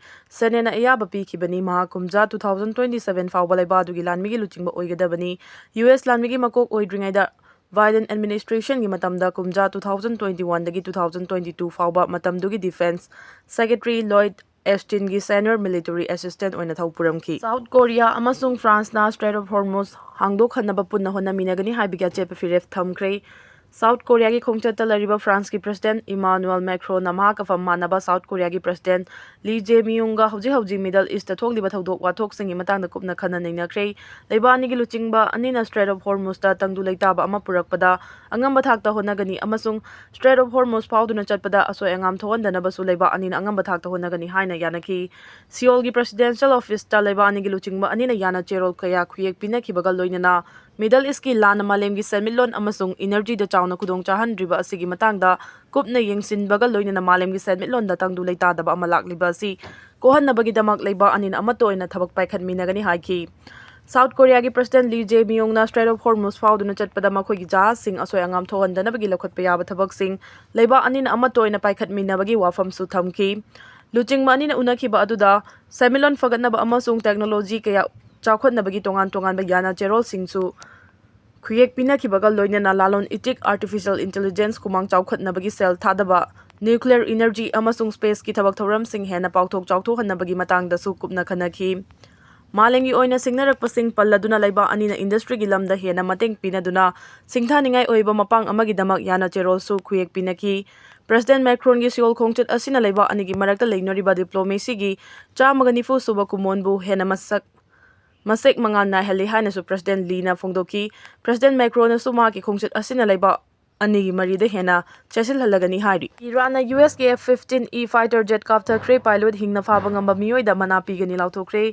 ꯁꯦꯅꯦꯠꯅ ꯑꯌꯥꯕ ꯄꯤꯈꯤꯕꯅꯤ꯫ ꯃꯍꯥꯛ ꯀꯨꯝꯖꯥ ꯇꯨ ꯊꯥꯎꯖꯟ ꯇ꯭ꯋꯦꯟꯇꯤ ꯁꯚꯦꯟ ꯐꯥꯎꯕ ꯂꯩꯕꯥꯛ ꯑꯗꯨꯒꯤ ꯂꯥꯟꯃꯤꯒꯤ ꯂꯨꯆꯤꯡꯕ ꯑꯣꯏꯒꯗꯕꯅꯤ꯫ ꯌꯨ ꯑꯦꯁ ꯂꯥꯟꯃꯤꯒꯤ ꯃꯀꯣꯛ ꯑꯣꯏꯗ꯭ꯔꯤꯉꯩꯗ ꯕꯥꯏꯗꯦꯟ ꯑꯦꯗꯃꯤꯅꯤꯁꯇ꯭ꯔꯦꯁꯟꯒꯤ ꯃꯇꯝꯗ ꯀꯨꯝꯖꯥ ꯇꯨ ꯊꯥꯎꯖꯟ ꯇ꯭ꯋꯦꯟꯇꯤ ꯋꯥꯟꯗꯒꯤ ꯇꯨ ꯊꯥꯎꯖꯟ ꯇ꯭ꯋꯦꯟꯇꯤ ꯇꯨ ꯐꯥꯎꯕ ꯃꯇꯝꯗꯨꯒꯤ ꯗꯤꯐꯦꯟꯁ ꯁꯦꯀ꯭ꯔꯦꯇꯔꯤ ꯂꯣꯏꯗ ꯑꯦꯁꯇꯤꯟꯒꯤ ꯁꯦꯅꯤꯌꯔ ꯃꯤꯂꯤꯇꯔꯤ ꯑꯦꯁꯤꯁꯇꯦꯟꯠ ꯑꯣꯏꯅ ꯊꯧ ꯄꯨꯔꯝꯈꯤ꯫ ꯁꯥꯎꯠ ꯀꯣꯔꯤꯌꯥ ꯑꯃꯁꯨꯡ ꯐ꯭ꯔꯥꯟꯁꯅ ꯁ꯭ꯇ꯭ꯔꯦꯠ ꯑꯣꯐ ꯍꯣꯔꯃꯨꯖ ꯍꯥꯡꯗꯣꯛꯍꯟꯅꯕ ꯄꯨꯟꯅ ꯍꯣꯠꯅꯃꯤꯟꯅꯒꯅꯤ ꯍꯥꯏꯕꯒꯤ ꯑꯆꯦꯠꯄ ꯐꯤꯔꯦꯞ ꯊꯝꯈ꯭ꯔꯦ꯫ ꯁꯥꯎꯠ ꯀꯣꯔꯤꯌꯥꯒꯤ ꯈꯣꯡꯆꯠꯇ ꯂꯩꯔꯤꯕ ꯐ꯭ꯔꯥꯟꯁꯀꯤ ꯄ꯭ꯔꯁꯤꯗꯦꯟꯠ ꯏꯃꯥꯅꯨꯑꯦꯜ ꯃꯦꯀ꯭ꯔꯣꯟꯅ ꯃꯍꯥꯛꯀ ꯐꯝ ꯃꯥꯟꯅꯕ ꯁꯥꯎꯠ ꯀꯣꯔꯤꯌꯥꯒꯤ ꯄ꯭ꯔꯁꯤꯗꯦꯟꯠ ꯂꯤ ꯖꯦ ꯃꯤꯌꯨꯡꯒ ꯍꯧꯖꯤꯛ ꯍꯧꯖꯤꯛ ꯃꯤꯗꯜ ꯏꯁꯇ ꯊꯣꯛꯂꯤꯕ ꯊꯧꯗꯣꯛ ꯋꯥꯊꯣꯛꯁꯤꯡꯒꯤ ꯃꯇꯥꯡꯗ ꯀꯨꯞꯅ ꯈꯟꯅ ꯅꯩꯅꯈ꯭ꯔꯦ꯫ ꯂꯩꯕꯥꯛ ꯑꯅꯤꯒꯤ ꯂꯨꯆꯤꯡꯕ ꯑꯅꯤꯅ ꯁ꯭ꯇ꯭ꯔꯦꯠ ꯑꯣꯐ ꯍꯣꯔꯃꯨꯖꯇ ꯇꯪꯗꯨ ꯂꯩꯇꯥꯕ ꯑꯃ ꯄꯨꯔꯛꯄꯗ ꯑꯉꯝꯕ ꯊꯥꯛꯇ ꯍꯣꯠꯅꯒꯅꯤ ꯑꯃꯁꯨꯡ ꯁ꯭ꯇ꯭ꯔꯦꯠ ꯑꯣꯐ ꯍꯣꯔꯃꯨꯖ ꯐꯥꯎꯗꯨꯅ ꯆꯠꯄꯗ ꯑꯁꯣꯏ ꯑꯉꯥꯝ ꯊꯣꯛꯍꯟꯗꯅꯕꯁꯨ ꯂꯩꯕꯥꯛ ꯑꯅꯤꯅ ꯑꯉꯝꯕ ꯊꯥꯛꯇ ꯍꯣꯠꯅꯒꯅꯤ ꯍꯥꯏꯅ ꯌꯥꯅꯈꯤ꯫ ꯁꯤꯑꯣꯜꯒꯤ ꯄ꯭ꯔꯦꯁꯤꯗꯦꯟꯁꯤꯌꯦꯜ ꯑꯣꯐꯤꯁꯇ ꯂꯩꯕꯥꯛ ꯑꯅꯤꯒꯤ ꯂꯨꯆꯤꯡꯕ ꯑꯅꯤꯅ ꯌꯥꯅ ꯆꯦꯔꯣꯜ ꯀꯌꯥ ꯈꯨꯌꯦꯛ ꯄꯤꯅꯈꯤꯕꯒ ꯂꯣꯏꯅꯅ ꯃꯤꯗꯜ ꯏꯁꯀꯤ ꯂꯥꯟꯅ ꯃꯥꯂꯦꯝꯒꯤ ꯁꯦꯟꯃꯤꯠꯂꯣꯟ ꯑꯃꯁꯨꯡ ꯏꯅꯔꯖꯤꯗ ꯆꯥꯎꯅ ꯈꯨꯗꯣꯡ ꯆꯥꯍꯟꯗ꯭ꯔꯤꯕ ꯑꯁꯤꯒꯤ ꯃꯇꯥꯡꯗ ꯀꯨꯞꯅ ꯌꯦꯡꯁꯤꯟꯕꯒ ꯂꯣꯏꯅꯅ ꯃꯥꯂꯦꯝꯒꯤ ꯁꯦꯟꯃꯤꯠꯂꯣꯟꯗ ꯇꯪꯗꯨ ꯂꯩꯇꯥꯗꯕ ꯑꯃ ꯂꯥꯛꯂꯤꯕ ꯑꯁꯤ ꯀꯣꯛꯍꯟꯅꯕꯒꯤꯗꯃꯛ ꯂꯩꯕꯥꯛ ꯑꯅꯤꯅ ꯑꯃꯠꯇ ꯑꯣꯏꯅ ꯊꯕꯛ ꯄꯥꯏꯈꯠꯃꯤꯟꯅꯒꯅꯤ ꯍꯥꯏꯈꯤ꯫ ꯁꯥꯎꯠ ꯀꯣꯔꯤꯌꯥꯒꯤ ꯄ꯭ꯔꯦꯁꯤꯗꯦꯟꯠ ꯂꯤ ꯖꯦ ꯃꯤꯌꯣꯡꯅ ꯁ꯭ꯇ꯭ꯔꯦꯠ ꯑꯣꯐ ꯍꯣꯔꯃꯨꯖ ꯐꯥꯎꯗꯨꯅ ꯆꯠꯄꯗ ꯃꯈꯣꯏꯒꯤ ꯖꯍꯥꯖꯁꯤꯡ ꯑꯁꯣꯏ ꯑꯉꯥꯝ ꯊꯣꯛꯍꯟꯗꯅꯕꯒꯤ ꯂꯧꯈꯠꯄ ꯌꯥꯕ ꯊꯕꯛꯁꯤꯡ ꯂꯩꯕꯥꯛ ꯑꯅꯤꯅ ꯑꯃꯠꯇ ꯑꯣꯏꯅ ꯄꯥꯏꯈꯠꯃꯤꯟꯅꯕꯒꯤ ꯋꯥꯐꯝꯁꯨ ꯊꯝꯈꯤ꯫ ꯂꯨꯆꯤꯡꯕ ꯑꯅꯤꯅ ꯎꯅꯈꯤꯕ ꯑꯗꯨꯗ ꯁꯦꯟꯃꯤꯠꯂꯣꯟ ꯐꯒꯠꯅꯕ ꯑꯃꯁꯨꯡ ꯇꯦꯛꯅꯣꯂꯣꯖꯤ ꯀꯌꯥ ꯆꯥꯎꯈꯠꯅꯕꯒꯤ ꯇꯣꯉꯥꯟ ꯇꯣꯉꯥꯟꯕ ꯌꯥꯅ ꯆꯦꯔꯣꯜꯁꯤꯡꯁꯨ ꯈꯨꯌꯦꯛ ꯄꯤꯅꯈꯤꯕꯒ ꯂꯣꯏꯅꯅ ꯂꯂꯣꯟ ꯏꯇꯤꯛ, ꯑꯥꯔꯇꯤꯐꯤꯁꯤꯌꯦꯜ ꯏꯟꯇꯦꯂꯤꯖꯦꯟꯁ, ꯈꯨꯃꯥꯡ ꯆꯥꯎꯈꯠꯅꯕꯒꯤ ꯁꯦꯜ ꯊꯥꯗꯕ, ꯅ꯭ꯌꯨꯀ꯭ꯂꯤꯌꯔ ꯏꯅꯔꯖꯤ ꯑꯃꯁꯨꯡ ꯁ꯭ꯄꯦꯁꯀꯤ ꯊꯕꯛ ꯊꯧꯔꯝꯁꯤꯡ ꯍꯦꯟꯅ ꯄꯥꯛꯊꯣꯛ ꯆꯥꯎꯊꯣꯛꯍꯟꯅꯕꯒꯤ ꯃꯇꯥꯡꯗꯁꯨ ꯀꯨꯞꯅ ꯈꯟꯅꯈꯤ꯫ ꯃꯥꯂꯦꯝꯒꯤ ꯑꯣꯏꯅ ꯁꯤꯡꯅꯔꯛꯄꯁꯤꯡ ꯄꯜꯂꯗꯨꯅ ꯂꯩꯕꯥꯛ ꯑꯅꯤꯅ ꯏꯟꯗꯁꯇ꯭ꯔꯤꯒꯤ ꯂꯝꯗ ꯍꯦꯟꯅ ꯃꯇꯦꯡ ꯄꯤꯅꯗꯨꯅ ꯁꯤꯡꯊꯥꯅꯤꯡꯉꯥꯏ ꯑꯣꯏꯕ ꯃꯄꯥꯡ ꯑꯃꯒꯤꯗꯃꯛ ꯌꯥꯅ ꯆꯦꯔꯣꯜꯁꯨ ꯈꯨꯌꯦꯛ ꯄꯤꯅꯈꯤ꯫ ꯄ꯭ꯔꯦꯁꯤꯗꯦꯟꯠ ꯃꯦꯀ꯭ꯔꯣꯟꯒꯤ ꯁꯤꯑꯣꯜ ꯈꯣꯡꯆꯠ ꯑꯁꯤꯅ ꯂꯩꯕꯥꯛ ꯑꯅꯤꯒꯤ ꯃꯔꯛꯇ ꯂꯩꯅꯔꯤꯕ ꯗꯤꯄ꯭ꯂꯣꯃꯦꯁꯤꯒꯤ ꯆꯥꯝꯃꯒ ꯅꯤꯐꯨ ꯁꯨꯕ ꯀꯨꯝꯑꯣꯟꯕꯨ ꯍꯦꯟꯅ ꯃꯁꯛ ꯃꯁꯦꯛ ꯃꯉꯥꯜ ꯅꯥꯏꯍꯜꯂꯤ ꯍꯥꯏꯅꯁꯨ ꯄ꯭ꯔꯦꯁꯤꯗꯦꯟꯠ ꯂꯤꯅ ꯐꯣꯡꯗꯣꯛꯈꯤ꯫ ꯄ꯭ꯔꯦꯁꯤꯗꯦꯟꯠ ꯃꯦꯀ꯭ꯔꯣꯟꯅꯁꯨ ꯃꯍꯥꯛꯀꯤ ꯈꯣꯡꯆꯠ ꯑꯁꯤꯅ ꯂꯩꯕꯥꯛ ꯑꯅꯤꯒꯤ ꯃꯔꯤꯗ ꯍꯦꯟꯅ ꯆꯦꯠꯁꯤꯜꯍꯜꯂꯒꯅꯤ ꯍꯥꯏꯔꯤ꯫ ꯏꯔꯥꯟꯅ ꯌꯨ ꯑꯦꯁ ꯀꯦ F fifteen E fighter Z ꯀꯥꯞꯊꯈ꯭ꯔꯦ, pilot ꯍꯤꯡꯅ ꯐꯥꯕ ꯉꯝꯕ ꯃꯤꯑꯣꯏꯗ ꯃꯅꯥ ꯄꯤꯒꯅꯤ ꯂꯥꯎꯊꯣꯛꯈ꯭ꯔꯦ꯫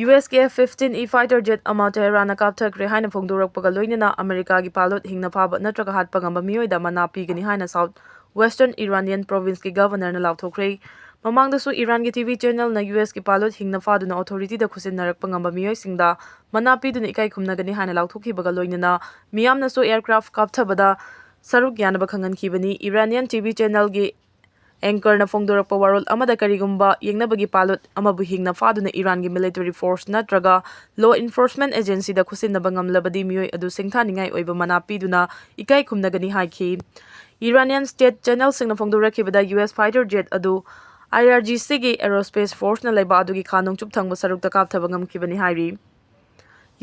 ꯌꯨ ꯑꯦꯁ ꯀꯦ F fifteen E fighter Z ꯑꯃ ꯇꯦꯍꯔꯥꯟꯅ ꯀꯥꯞꯊꯈ꯭ꯔꯦ ꯍꯥꯏꯅ ꯐꯣꯡꯗꯣꯔꯛꯄꯒ ꯂꯣꯏꯅꯅ ꯑꯃꯦꯔꯤꯀꯥꯒꯤ ꯄꯥꯏꯂꯣꯠ ꯍꯤꯡꯅ ꯐꯥꯕ ꯅꯠꯇ꯭ꯔꯒ ꯍꯥꯠꯄ ꯉꯝꯕ ꯃꯤꯑꯣꯏꯗ ꯃꯅꯥ ꯄꯤꯒꯅꯤ ꯍꯥꯏꯅ ꯁꯥꯎꯠ ꯋꯦꯁꯇꯔꯟ ꯏꯔꯥꯅꯤꯌꯟ ꯄ꯭ꯔꯣꯚꯤꯟꯁꯀꯤ ꯒꯚꯔꯅꯔꯅ ꯂꯥꯎꯊꯣꯛꯈ꯭ꯔꯦ꯫ ꯃꯃꯥꯡꯗꯁꯨ ꯏꯔꯥꯟꯒꯤ ꯇꯤ ꯚꯤ ꯆꯦꯅꯦꯜꯅ ꯌꯨ ꯑꯦꯁꯀꯤ ꯄꯥꯏꯂꯣꯠ ꯍꯤꯡꯅ ꯐꯥꯗꯨꯅ ꯑꯣꯊꯣꯔꯤꯇꯤꯗ ꯈꯨꯠꯁꯤꯟꯅꯔꯛꯄ ꯉꯝꯕ ꯃꯤꯑꯣꯏꯁꯤꯡꯗ ꯃꯅꯥ ꯄꯤꯗꯨꯅ ꯏꯀꯥꯏ ꯈꯨꯝꯅꯒꯅꯤ ꯍꯥꯏꯅ ꯂꯥꯎꯊꯣꯛꯈꯤꯕꯒ ꯂꯣꯏꯅꯅ ꯃꯤꯌꯥꯝꯅꯁꯨ ꯑꯦꯌꯔꯀ꯭ꯔꯥꯐ ꯀꯥꯞꯊꯕꯗ ꯁꯔꯨꯛ ꯌꯥꯅꯕ ꯈꯪꯍꯟꯈꯤꯕꯅꯤ꯫ ꯏꯔꯥꯅꯤꯌꯟ ꯇꯤ ꯚꯤ ꯆꯦꯅꯦꯜꯒꯤ ꯑꯦꯡꯀꯔꯅ ꯐꯣꯡꯗꯣꯔꯛꯄ ꯋꯥꯔꯣꯜ ꯑꯃꯗ ꯀꯔꯤꯒꯨꯝꯕ ꯌꯦꯡꯅꯕꯒꯤ ꯄꯥꯏꯂꯣꯠ ꯑꯃꯕꯨ ꯍꯤꯡꯅ ꯐꯥꯗꯨꯅ ꯏꯔꯥꯟꯒꯤ ꯃꯤꯂꯤꯇꯔꯤ ꯐꯣꯔꯁ ꯅꯠꯇ꯭ꯔꯒ ꯂꯣ ꯏꯟꯐꯣꯔꯁꯃꯦꯟꯠ ꯑꯦꯖꯦꯟꯁꯤꯗ ꯈꯨꯠꯁꯤꯟꯅꯕ ꯉꯝꯂꯕꯗꯤ ꯃꯤꯑꯣꯏ ꯑꯗꯨ ꯁꯤꯡꯊꯥꯅꯤꯡꯉꯥꯏ ꯑꯣꯏꯕ ꯃꯅꯥ ꯄꯤꯗꯨꯅ ꯏꯀꯥꯏ ꯈꯨꯝꯅꯒꯅꯤ ꯍꯥꯏꯈꯤ꯫ ꯏꯔꯥꯅꯤꯌꯟ ꯁ꯭ꯇꯦꯠ ꯆꯦꯅꯦꯜꯁꯤꯡꯅ ꯐꯣꯡꯗꯣꯔꯛꯈꯤꯕꯗ ꯌꯨ ꯑꯦꯁ ꯐꯥꯏꯇꯔ ꯖꯦꯠ ꯑꯗꯨ ꯑꯥꯏ ꯑꯥꯔ ꯖꯤ ꯁꯤꯒꯤ ꯑꯦꯔꯣꯁ꯭ꯄꯦꯁ ꯐꯣꯔꯁꯅ ꯂꯩꯕꯥꯛ ꯑꯗꯨꯒꯤ ꯈꯥ ꯅꯣꯡꯆꯨꯞ ꯊꯪꯕ ꯁꯔꯨꯛꯇ ꯀꯥꯞꯊꯕ ꯉꯝꯈꯤꯕꯅꯤ ꯍꯥꯏꯔꯤ꯫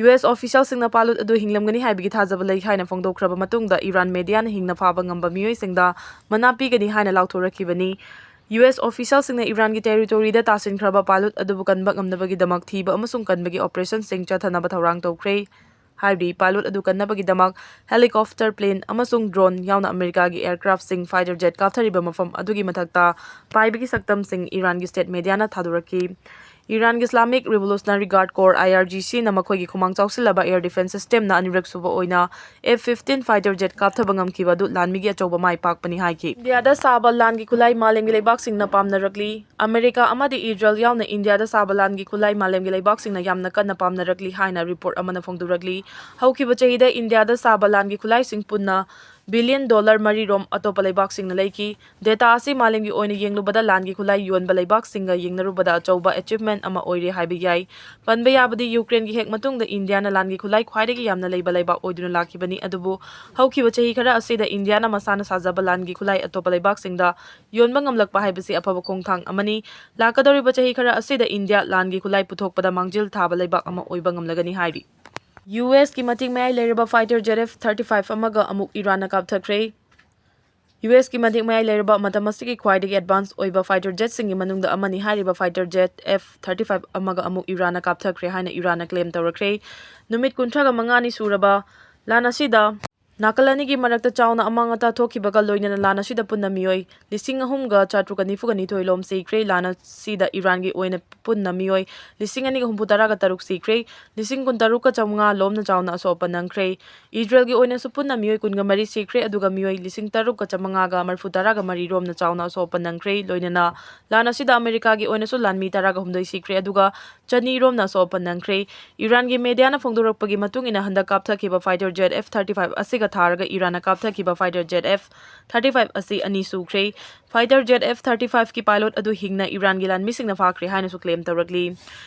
ꯌꯨ ꯑꯦꯁ ꯑꯣꯐꯤꯁꯤꯌꯦꯜꯁꯤꯡꯅ ꯄꯥꯏꯂꯣꯠ ꯑꯗꯨ ꯍꯤꯡꯂꯝꯒꯅꯤ ꯍꯥꯏꯕꯒꯤ ꯊꯥꯖꯕ ꯂꯩ ꯍꯥꯏꯅ ꯐꯣꯡꯗꯣꯛꯈ꯭ꯔꯕ ꯃꯇꯨꯡꯗ ꯏꯔꯥꯟ ꯃꯦꯗꯤꯌꯥꯅ ꯍꯤꯡꯅ ꯐꯥꯕ ꯉꯝꯕ ꯃꯤꯑꯣꯏꯁꯤꯡꯗ ꯃꯅꯥ ꯄꯤꯒꯅꯤ ꯍꯥꯏꯅ ꯂꯥꯎꯊꯣꯔꯛꯈꯤꯕꯅꯤ꯫ ꯌꯨ ꯑꯦꯁ ꯑꯣꯐꯤꯁꯤꯌꯦꯜꯁꯤꯡꯅ ꯏꯔꯥꯟꯒꯤ ꯇꯦꯔꯤꯇꯣꯔꯤꯗ ꯇꯥꯁꯤꯟꯈ꯭ꯔꯕ ꯄꯥꯏꯂꯣꯠ ꯑꯗꯨꯕꯨ ꯀꯟꯕ ꯉꯝꯅꯕꯒꯤꯗꯃꯛ ꯊꯤꯕ ꯑꯃꯁꯨꯡ ꯀꯟꯕꯒꯤ ꯑꯣꯄꯔꯦꯁꯟꯁꯤꯡ ꯆꯠꯊꯅꯕ ꯊꯧꯔꯥꯡ ꯇꯧꯈ꯭ꯔꯦ꯫ ꯍꯥꯏꯕꯗꯤ ꯄꯥꯏꯂꯣꯠ ꯑꯗꯨ ꯀꯟꯅꯕꯒꯤꯗꯃꯛ ꯍꯦꯂꯤꯀꯣꯞꯇꯔ, ꯄ꯭ꯂꯦꯟ ꯑꯃꯁꯨꯡ ꯗ꯭ꯔꯣꯟ ꯌꯥꯎꯅ ꯑꯃꯦꯔꯤꯀꯥꯒꯤ ꯑꯦꯌꯔꯀ꯭ꯔꯥꯐꯁꯤꯡ ꯐꯥꯏꯇꯔ ꯖꯦꯠ ꯀꯥꯞꯊꯔꯤꯕ ꯃꯐꯝ ꯑꯗꯨꯒꯤ ꯃꯊꯛꯇ ꯄꯥꯏꯕꯒꯤ ꯁꯛꯇꯝꯁꯤꯡ ꯏꯔꯥꯟꯒꯤ ꯁ꯭ꯇꯦꯠ ꯃꯦꯗꯤꯌꯥꯅ ꯊꯥꯗꯣꯔꯛꯈꯤ꯫ ꯏꯔꯥꯟꯒꯤ ꯏꯁꯂꯥꯃꯤꯛ ꯔꯤꯚꯣꯂꯨꯁꯅꯔꯤ ꯒꯥꯔꯗ ꯀꯣꯔ, ꯑꯥꯏ ꯑꯥꯔ ꯖꯤ ꯁꯤꯅ ꯃꯈꯣꯏꯒꯤ ꯈꯨꯃꯥꯡ ꯆꯥꯎꯁꯤꯜꯂꯕ ꯑꯦꯌꯔ ꯗꯤꯐꯦꯟꯁ ꯁꯤꯁꯇꯦꯝꯅ ꯑꯅꯤꯔꯛ ꯁꯨꯕ ꯑꯣꯏꯅ ꯑꯦꯐ ꯐꯤꯐꯇꯤꯟ ꯐꯥꯏꯇꯔ ꯖꯦꯠ ꯀꯥꯞꯊꯕ ꯉꯝꯈꯤꯕ ꯑꯗꯨ ꯂꯥꯟꯃꯤꯒꯤ ꯑꯆꯧꯕ ꯃꯥꯏ ꯄꯥꯛꯄꯅꯤ ꯍꯥꯏꯈꯤ꯫ ꯏꯟꯗꯤꯌꯥꯗ ꯁꯥꯕ ꯂꯥꯟꯒꯤ ꯈꯨꯠꯂꯥꯏ ꯃꯥꯂꯦꯝꯒꯤ ꯂꯩꯕꯥꯛꯁꯤꯡꯅ ꯄꯥꯝꯅꯔꯛꯂꯤ꯫ ꯑꯃꯦꯔꯤꯀꯥ ꯑꯃꯗꯤ ꯏꯖꯔꯦꯜ ꯌꯥꯎꯅ ꯏꯟꯗꯤꯌꯥꯗ ꯁꯥꯕ ꯂꯥꯟꯒꯤ ꯈꯨꯠꯂꯥꯏ ꯃꯥꯂꯦꯝꯒꯤ ꯂꯩꯕꯥꯛꯁꯤꯡꯅ ꯌꯥꯝꯅ ꯀꯟꯅ ꯄꯥꯝꯅꯔꯛꯂꯤ ꯍꯥꯏꯅ ꯔꯤꯄꯣꯔꯠ ꯑꯃꯅ ꯐꯣꯡꯗꯣꯔꯛꯂꯤ꯫ ꯍꯧꯈꯤꯕ ꯆꯍꯤꯗ ꯏꯟꯗꯤꯌꯥꯗ ꯁꯥꯕ ꯂꯥꯟꯒꯤ ꯈꯨꯠꯂꯥꯏꯁꯤꯡ ꯄꯨꯟꯅ ꯕꯤꯂꯤꯌꯟ ꯗꯣꯂꯔ ꯃꯔꯤ ꯔꯣꯝ ꯑꯇꯣꯞꯄ ꯂꯩꯕꯥꯛꯁꯤꯡꯅ ꯂꯩꯈꯤ꯫ ꯗꯦꯇꯥ ꯑꯁꯤ ꯃꯥꯂꯦꯝꯒꯤ ꯑꯣꯏꯅ ꯌꯦꯡꯂꯨꯕꯗ ꯂꯥꯟꯒꯤ ꯈꯨꯠꯂꯥꯏ ꯌꯣꯟꯕ ꯂꯩꯕꯥꯛꯁꯤꯡꯒ ꯌꯦꯡꯅꯔꯨꯕꯗ ꯑꯆꯧꯕ ꯑꯦꯆꯤꯚꯃꯦꯟ ꯑꯃ ꯑꯣꯏꯔꯦ ꯍꯥꯏꯕ ꯌꯥꯏ꯫ ꯄꯟꯕ ꯌꯥꯕꯗꯤ ꯌꯨꯀ꯭ꯔꯦꯟꯒꯤ ꯍꯦꯛ ꯃꯇꯨꯡꯗ ꯏꯟꯗꯤꯌꯥꯅ ꯂꯥꯟꯒꯤ ꯈꯨꯠꯂꯥꯏ ꯈ꯭ꯋꯥꯏꯗꯒꯤ ꯌꯥꯝꯅ ꯂꯩꯕ ꯂꯩꯕꯥꯛ ꯑꯣꯏꯗꯨꯅ ꯂꯥꯛꯈꯤꯕꯅꯤ꯫ ꯑꯗꯨꯕꯨ ꯍꯧꯈꯤꯕ ꯆꯍꯤ ꯈꯔ ꯑꯁꯤꯗ ꯏꯟꯗꯤꯌꯥꯅ ꯃꯁꯥꯅ ꯁꯥꯖꯕ ꯂꯥꯟꯒꯤ ꯈꯨꯠꯂꯥꯏ ꯑꯇꯣꯞꯄ ꯂꯩꯕꯥꯛꯁꯤꯡꯗ ꯌꯣꯟꯕ ꯉꯝꯂꯛꯄ ꯍꯥꯏꯕꯁꯤ ꯑꯐꯕ ꯈꯣꯡꯊꯥꯡ ꯑꯃꯅꯤ꯫ ꯂꯥꯛꯀꯗꯧꯔꯤꯕ ꯆꯍꯤ ꯈꯔ ꯑꯁꯤꯗ ꯏꯟꯗꯤꯌꯥ ꯂꯥꯟꯒꯤ ꯈꯨꯠꯂꯥꯏ ꯄꯨꯊꯣꯛꯄꯗ ꯃꯥꯡꯖꯤꯜ ꯊꯥꯕ ꯂꯩꯕꯥꯛ ꯑꯃ ꯑꯣꯏꯕ ꯉꯝꯂꯒꯅꯤ ꯍꯥꯏꯔꯤ꯫ ꯌꯨ ꯑꯦꯁꯀꯤ ꯃꯇꯤꯛ ꯃꯌꯥꯏ ꯂꯩꯔꯕ fighter jet F thirty five ꯑꯃꯒ ꯑꯃꯨꯛ ꯏꯔꯥꯟꯅ ꯀꯥꯞꯊꯈ꯭ꯔꯦ꯫ ꯌꯨ ꯑꯦꯁꯀꯤ ꯃꯇꯤꯛ ꯃꯌꯥꯏ ꯂꯩꯔꯕ ꯃꯇꯝ ꯑꯁꯤꯒꯤ ꯈ꯭ꯋꯥꯏꯗꯒꯤ ꯑꯦꯗꯚꯥꯟꯁ ꯑꯣꯏꯕ ꯐꯥꯏꯇꯔ ꯖꯦꯠꯁꯤꯡꯒꯤ ꯃꯅꯨꯡꯗ ꯑꯃꯅꯤ ꯍꯥꯏꯔꯤꯕ fighter jet F thirty five ꯑꯃꯒ ꯑꯃꯨꯛ ꯏꯔꯥꯟꯅ ꯀꯥꯞꯊꯈ꯭ꯔꯦ ꯍꯥꯏꯅ ꯏꯔꯥꯟꯅ ꯀ꯭ꯂꯦꯝ ꯇꯧꯔꯛꯈ꯭ꯔꯦ꯫ ꯅꯨꯃꯤꯠ ꯀꯨꯟꯊ꯭ꯔꯥꯒ ꯃꯉꯥꯅꯤ ꯁꯨꯔꯕ ꯂꯥꯟ ꯑꯁꯤꯗ ꯅꯥꯀꯜ ꯑꯅꯤꯒꯤ ꯃꯔꯛꯇ ꯆꯥꯎꯅ ꯑꯃꯥꯡ ꯑꯇꯥ ꯊꯣꯛꯈꯤꯕꯒ ꯂꯣꯏꯅꯅ ꯂꯥꯟ ꯑꯁꯤꯗ ꯄꯨꯟꯅ ꯃꯤꯑꯣꯏ ꯂꯤꯁꯤꯡ ꯑꯍꯨꯝꯒ ꯆꯥꯇ꯭ꯔꯨꯛꯀ ꯅꯤꯐꯨꯒ ꯅꯤꯊꯣꯏ ꯂꯣꯝ ꯁꯤꯈ꯭ꯔꯦ꯫ ꯂꯥꯟ ꯑꯁꯤꯗ ꯏꯔꯥꯟꯒꯤ ꯑꯣꯏꯅ ꯄꯨꯟꯅ ꯃꯤꯑꯣꯏ ꯂꯤꯁꯤꯡ ꯑꯅꯤꯒ ꯍꯨꯝꯐꯨ ꯇꯔꯥꯒ ꯇꯔꯨꯛ ꯁꯤꯈ꯭ꯔꯦ꯫ ꯂꯤꯁꯤꯡ ꯀꯨꯟꯇꯔꯨꯛꯀ ꯆꯥꯃꯉꯥ ꯂꯣꯝꯅ ꯆꯥꯎꯅ ꯑꯁꯣꯛ ꯑꯄꯟ ꯅꯪꯈ꯭ꯔꯦ꯫ ꯏꯖꯔꯦꯜꯒꯤ ꯑꯣꯏꯅꯁꯨ ꯄꯨꯟꯅ ꯃꯤꯑꯣꯏ ꯀꯨꯟꯒ ꯃꯔꯤ ꯁꯤꯈ꯭ꯔꯦ, ꯑꯗꯨꯒ ꯃꯤꯑꯣꯏ ꯂꯤꯁꯤꯡ ꯇꯔꯨꯛꯀ ꯆꯥꯃꯉꯥꯒ ꯃꯔꯤꯐꯨ ꯇꯔꯥꯒ ꯃꯔꯤ ꯔꯣꯝꯅ ꯆꯥꯎꯅ ꯑꯁꯣꯛ ꯑꯄꯟ ꯅꯪꯈ꯭ꯔꯦ꯫ ꯂꯣꯏꯅꯅ ꯂꯥꯟ ꯑꯁꯤꯗ ꯑꯃꯦꯔꯤꯀꯥꯒꯤ ꯑꯣꯏꯅꯁꯨ ꯂꯥꯟꯃꯤ ꯇꯔꯥꯒ ꯍꯨꯝꯗꯣꯏ ꯁꯤꯈ꯭ꯔꯦ, ꯑꯗꯨꯒ ꯆꯅꯤ ꯔꯣꯝꯅ ꯑꯁꯣꯛ ꯑꯄꯟ ꯅꯪꯈ꯭ꯔꯦ꯫ ꯏꯔꯥꯟꯒꯤ ꯃꯦꯗꯤꯌꯥꯅ ꯐꯣꯡꯗꯣꯔꯛꯄꯒꯤ ꯃꯇꯨꯡ ꯏꯟꯅ, ꯍꯟꯗꯛ ꯀꯥꯞꯊꯈꯤꯕ fighter jet F thirty five ꯑꯁꯤꯒ ꯊꯥꯔꯒ ꯏꯔꯥꯟꯅ ꯀꯥꯞꯊꯈꯤꯕ fighter jet F thirty five ꯑꯁꯤ ꯑꯅꯤ ꯁꯨꯈ꯭ꯔꯦ꯫ ꯐꯥꯏꯇꯔ ꯖꯦꯠ ꯑꯦꯐ ꯊꯥꯔꯇꯤ ꯐꯥꯏꯚꯀꯤ ꯄꯥꯏꯂꯣꯠ ꯑꯗꯨ ꯍꯤꯡꯅ ꯏꯔꯥꯟꯒꯤ ꯂꯥꯟꯃꯤꯁꯤꯡꯅ ꯐꯥꯈ꯭ꯔꯦ ꯍꯥꯏꯅꯁꯨ ꯀ꯭ꯂꯦꯝ ꯇꯧꯔꯛꯂꯤ꯫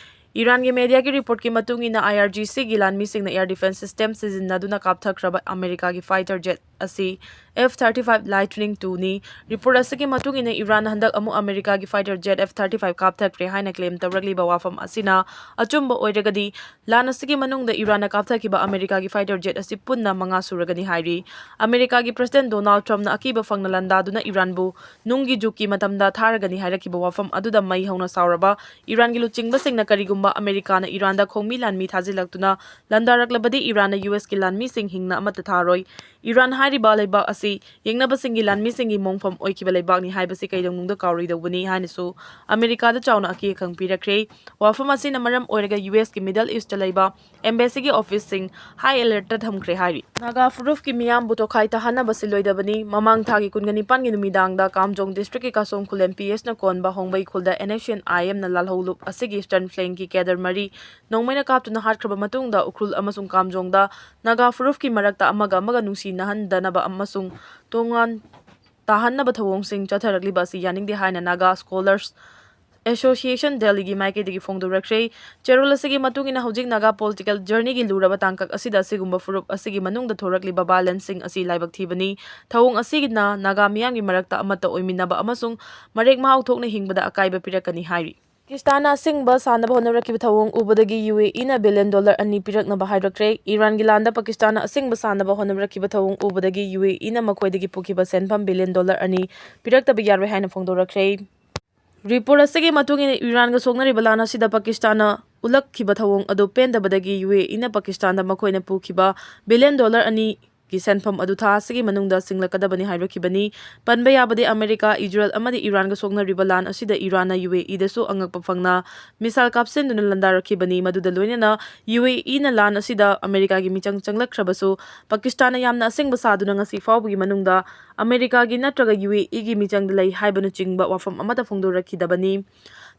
ꯏꯔꯥꯟꯒꯤ ꯃꯦꯗꯤꯌꯥꯒꯤ ꯔꯤꯄꯣꯔꯠꯀꯤ ꯃꯇꯨꯡ ꯏꯟꯅ, ꯑꯥꯏ ꯑꯥꯔ ꯖꯤ ꯁꯤꯒꯤ ꯂꯥꯟꯃꯤꯁꯤꯡꯅ ꯑꯦꯌꯔ ꯗꯤꯐꯦꯟꯁ ꯁꯤꯁꯇꯦꯝ ꯁꯤꯖꯤꯟꯅꯗꯨꯅ ꯀꯥꯞꯊꯈ꯭ꯔꯕ ꯑꯃꯦꯔꯤꯀꯥꯒꯤ ꯐꯥꯏꯇꯔ ꯖꯦꯠ ꯑꯁꯤ F thirty-five Lightning two ꯅꯤ꯫ Report ꯑꯁꯤꯒꯤ ꯃꯇꯨꯡ ꯏꯟꯅ, ꯏꯔꯥꯟꯅ ꯍꯟꯗꯛ ꯑꯃꯨꯛ ꯑꯃꯦꯔꯤꯀꯥꯒꯤ fighter jet F thirty-five ꯀꯥꯞꯊꯈ꯭ꯔꯦ ꯍꯥꯏꯅ claim ꯇꯧꯔꯛꯂꯤꯕ ꯋꯥꯐꯝ ꯑꯁꯤꯅ ꯑꯆꯨꯝꯕ ꯑꯣꯏꯔꯒꯗꯤ, ꯂꯥꯟ ꯑꯁꯤꯒꯤ ꯃꯅꯨꯡꯗ ꯏꯔꯥꯟꯅ ꯀꯥꯞꯊꯈꯤꯕ ꯑꯃꯦꯔꯤꯀꯥꯒꯤ fighter jet ꯑꯁꯤ ꯄꯨꯟꯅ ꯃꯉꯥ ꯁꯨꯔꯒꯅꯤ ꯍꯥꯏꯔꯤ꯫ ꯑꯃꯦꯔꯤꯀꯥꯒꯤ President Donald Trumpꯅ ꯑꯀꯤꯕ ꯐꯪꯅ ꯂꯥꯟꯗꯥꯗꯨꯅ ꯏꯔꯥꯟꯕꯨ ꯅꯨꯡꯒꯤ ꯖꯨꯛꯀꯤ ꯃꯇꯝꯗ ꯊꯥꯔꯒꯅꯤ ꯍꯥꯏꯔꯛꯈꯤꯕ ꯋꯥꯐꯝ ꯑꯗꯨꯗ ꯃꯩ ꯍꯧꯅ ꯁꯥꯎꯔꯕ ꯏꯔꯥꯟꯒꯤ ꯂꯨꯆꯤꯡꯕꯁꯤꯡꯅ ꯀꯔꯤꯒꯨꯝꯕ ꯑꯃꯦꯔꯤꯀꯥꯅ ꯏꯔꯥꯟꯗ ꯈꯣꯡꯃꯤ ꯂꯥꯟꯃꯤ ꯊꯥꯖꯤꯜꯂꯛꯇꯨꯅ ꯂꯥꯟꯗꯥꯔꯛꯂꯕꯗꯤ, ꯏꯔꯥꯟꯅ US ꯀꯤ ꯂꯥꯟꯃꯤꯁꯤꯡ ꯍꯤꯡꯅ ꯑꯃꯠꯇ ꯊꯥꯔꯣꯏ꯫ ꯏꯔꯥꯟ ꯍꯥꯏꯔꯤꯕ ꯂꯩꯕꯥꯛ ꯑꯁꯤ ꯌꯦꯡꯅꯕꯁꯤꯡꯒꯤ ꯂꯥꯟꯃꯤꯁꯤꯡꯒꯤ ꯃꯣꯡꯐꯝ ꯑꯣꯏꯈꯤꯕ ꯂꯩꯕꯥꯛꯅꯤ ꯍꯥꯏꯕꯁꯤ ꯀꯩꯗꯧꯅꯨꯡꯗ ꯀꯥꯎꯔꯣꯏꯗꯧꯕꯅꯤ ꯍꯥꯏꯅꯁꯨ ꯑꯃꯦꯔꯤꯀꯥꯗ ꯆꯥꯎꯅ ꯑꯀꯤ ꯑꯈꯪ ꯄꯤꯔꯛꯈ꯭ꯔꯦ꯫ ꯋꯥꯐꯝ ꯑꯁꯤꯅ ꯃꯔꯝ ꯑꯣꯏꯔꯒ US ꯀꯤ Middle Eastꯇ ꯂꯩꯕ embassyꯒꯤ officeꯁꯤꯡ high alertꯇ ꯊꯝꯈ꯭ꯔꯦ ꯍꯥꯏꯔꯤ꯫ ꯅꯥꯒꯥ ꯐꯨꯔꯨꯞꯀꯤ ꯃꯤꯌꯥꯝꯕꯨ ꯇꯣꯈꯥꯏ ꯇꯥꯍꯟꯅꯕ ꯁꯤꯜꯂꯣꯏꯗꯕꯅꯤ꯫ ꯃꯃꯥꯡ ꯊꯥꯒꯤ ꯀꯨꯟꯒ ꯅꯤꯄꯥꯟꯒꯤ ꯅꯨꯃꯤꯗꯥꯡꯗ ꯀꯥꯝꯖꯣꯡ districtꯀꯤ ꯀꯥꯁꯣꯡ ꯈꯨꯂꯦꯟ PHꯅ ꯀꯣꯟꯕ ꯍꯣꯡꯕꯩ ꯈꯨꯜꯗ NSCN-IMꯅ ꯂꯥꯜꯍꯧꯂꯨꯞ ꯑꯁꯤꯒꯤ Eastern Flankꯀꯤ cadre ꯃꯔꯤ ꯅꯣꯡꯃꯩꯅ ꯀꯥꯞꯇꯨꯅ ꯍꯥꯠꯈ꯭ꯔꯕ ꯃꯇꯨꯡꯗ, ꯎꯈ꯭ꯔꯨꯜ ꯑꯃꯁꯨꯡ ꯀꯥꯝꯖꯣꯡꯗ ꯅꯥꯒꯥ ꯐꯨꯔꯨꯞꯀꯤ ꯃꯔꯛꯇ ꯑꯃꯒ ꯑꯃꯒ ꯅꯨꯡꯁꯤꯅꯍꯟꯗꯅꯕ ꯑꯃꯁꯨꯡ ꯇꯣꯉꯥꯟ ꯇꯥꯍꯟꯅꯕ ꯊꯧꯑꯣꯡꯁꯤꯡ ꯆꯠꯊꯔꯛꯂꯤꯕ ꯑꯁꯤ ꯌꯥꯅꯤꯡꯗꯦ ꯍꯥꯏꯅ Naga Scholars Association Delhiꯒꯤ ꯃꯥꯏꯀꯩꯗꯒꯤ ꯐꯣꯡꯗꯣꯔꯛꯈ꯭ꯔꯦ꯫ ꯆꯦꯔꯣꯜ ꯑꯁꯤꯒꯤ ꯃꯇꯨꯡ ꯏꯟꯅ, ꯍꯧꯖꯤꯛ ꯅꯥꯒꯥ political journeyꯒꯤ ꯂꯨꯔꯕ ꯇꯥꯡꯀꯛ ꯑꯁꯤꯗ ꯑꯁꯤꯒꯨꯝꯕ ꯐꯨꯔꯨꯞ ꯑꯁꯤꯒꯤ ꯃꯅꯨꯡꯗ ꯊꯣꯔꯛꯂꯤꯕ violenceꯁꯤꯡ ꯑꯁꯤ ꯂꯥꯏꯕꯛ ꯊꯤꯕꯅꯤ꯫ ꯊꯧꯑꯣꯡ ꯑꯁꯤꯅ ꯅꯥꯒꯥ ꯃꯤꯌꯥꯝꯒꯤ ꯃꯔꯛꯇ ꯑꯃꯠꯇ ꯑꯣꯏꯃꯤꯟꯅꯕ ꯑꯃꯁꯨꯡ ꯃꯔꯦꯛ ꯃꯍꯥꯎ ꯊꯣꯛꯅ ꯍꯤꯡꯕꯗ ꯑꯀꯥꯏꯕ ꯄꯤꯔꯛꯀꯅꯤ ꯍꯥꯏꯔꯤ꯫ ꯄꯥꯀꯤꯁꯇꯥꯟꯅ ꯑꯁꯤꯡꯕ ꯁꯥꯅꯕ ꯍꯣꯠꯅꯔꯛꯈꯤꯕ ꯊꯧꯑꯣꯡ ꯎꯕꯗꯒꯤ UAEꯅ billion dollar ꯑꯅꯤ ꯄꯤꯔꯛꯅꯕ ꯍꯥꯏꯔꯛꯈ꯭ꯔꯦ꯫ ꯏꯔꯥꯟꯒꯤ ꯂꯥꯟꯗ ꯄꯥꯀꯤꯁꯇꯥꯟꯅ ꯑꯁꯤꯡꯕ ꯁꯥꯅꯕ ꯍꯣꯠꯅꯔꯛꯈꯤꯕ ꯊꯧꯑꯣꯡ ꯎꯕꯗꯒꯤ UAEꯅ ꯃꯈꯣꯏꯗꯒꯤ ꯄꯨꯈꯤꯕ ꯁꯦꯟꯐꯝ billion dollar ꯑꯅꯤ ꯄꯤꯔꯛꯇꯕ ꯌꯥꯔꯣꯏ ꯍꯥꯏꯅ ꯐꯣꯡꯗꯣꯔꯛꯈ꯭ꯔꯦ꯫ Report ꯑꯁꯤꯒꯤ ꯃꯇꯨꯡ ꯏꯟꯅ, ꯏꯔꯥꯟꯒ ꯁꯣꯛꯅꯔꯤꯕ ꯂꯥꯟ ꯑꯁꯤꯗ ꯄꯥꯀꯤꯁꯇꯥꯟꯅ ꯎꯠꯂꯛꯈꯤꯕ ꯊꯧꯑꯣꯡ ꯑꯗꯨ ꯄꯦꯟꯗꯕꯗꯒꯤ UAEꯅ ꯄꯥꯀꯤꯁꯇꯥꯟꯗ ꯃꯈꯣꯏꯅ ꯄꯨꯈꯤꯕ billion dollar ꯑꯅꯤꯒꯤ ꯁꯦꯟꯐꯝ ꯑꯗꯨ ꯊꯥ ꯑꯁꯤꯒꯤ ꯃꯅꯨꯡꯗ ꯁꯤꯡꯂꯛꯀꯗꯕꯅꯤ ꯍꯥꯏꯔꯛꯈꯤꯕꯅꯤ꯫ ꯄꯟꯕ ꯌꯥꯕꯗꯤ, ꯑꯃꯦꯔꯤꯀꯥ, ꯏꯖꯔꯦꯜ ꯑꯃꯗꯤ ꯏꯔꯥꯟꯒ ꯁꯣꯛꯅꯔꯤꯕ ꯂꯥꯟ ꯑꯁꯤꯗ ꯏꯔꯥꯟꯅ UAEꯗꯁꯨ ꯑꯉꯛꯄ ꯐꯪꯅ missile ꯀꯥꯞꯁꯤꯟꯗꯨꯅ ꯂꯥꯟꯗꯥꯔꯛꯈꯤꯕꯅꯤ꯫ ꯃꯗꯨꯗ ꯂꯣꯏꯅꯅ UAEꯅ ꯂꯥꯟ ꯑꯁꯤꯗ ꯑꯃꯦꯔꯤꯀꯥꯒꯤ ꯃꯤꯆꯪ ꯆꯪꯂꯛꯈ꯭ꯔꯕꯁꯨ, ꯄꯥꯀꯤꯁꯇꯥꯟꯅ ꯌꯥꯝꯅ ꯑꯁꯤꯡꯕ ꯁꯥꯗꯨꯅ ꯉꯁꯤ ꯐꯥꯎꯕꯒꯤ ꯃꯅꯨꯡꯗ ꯑꯃꯦꯔꯤꯀꯥꯒꯤ ꯅꯠꯇ꯭ꯔꯒ UAEꯒꯤ ꯃꯤꯆꯪꯗ ꯂꯩ ꯍꯥꯏꯕꯅꯆꯤꯡꯕ ꯋꯥꯐꯝ ꯑꯃꯠꯇ ꯐꯣꯡꯗꯣꯔꯛꯈꯤꯗꯕꯅꯤ꯫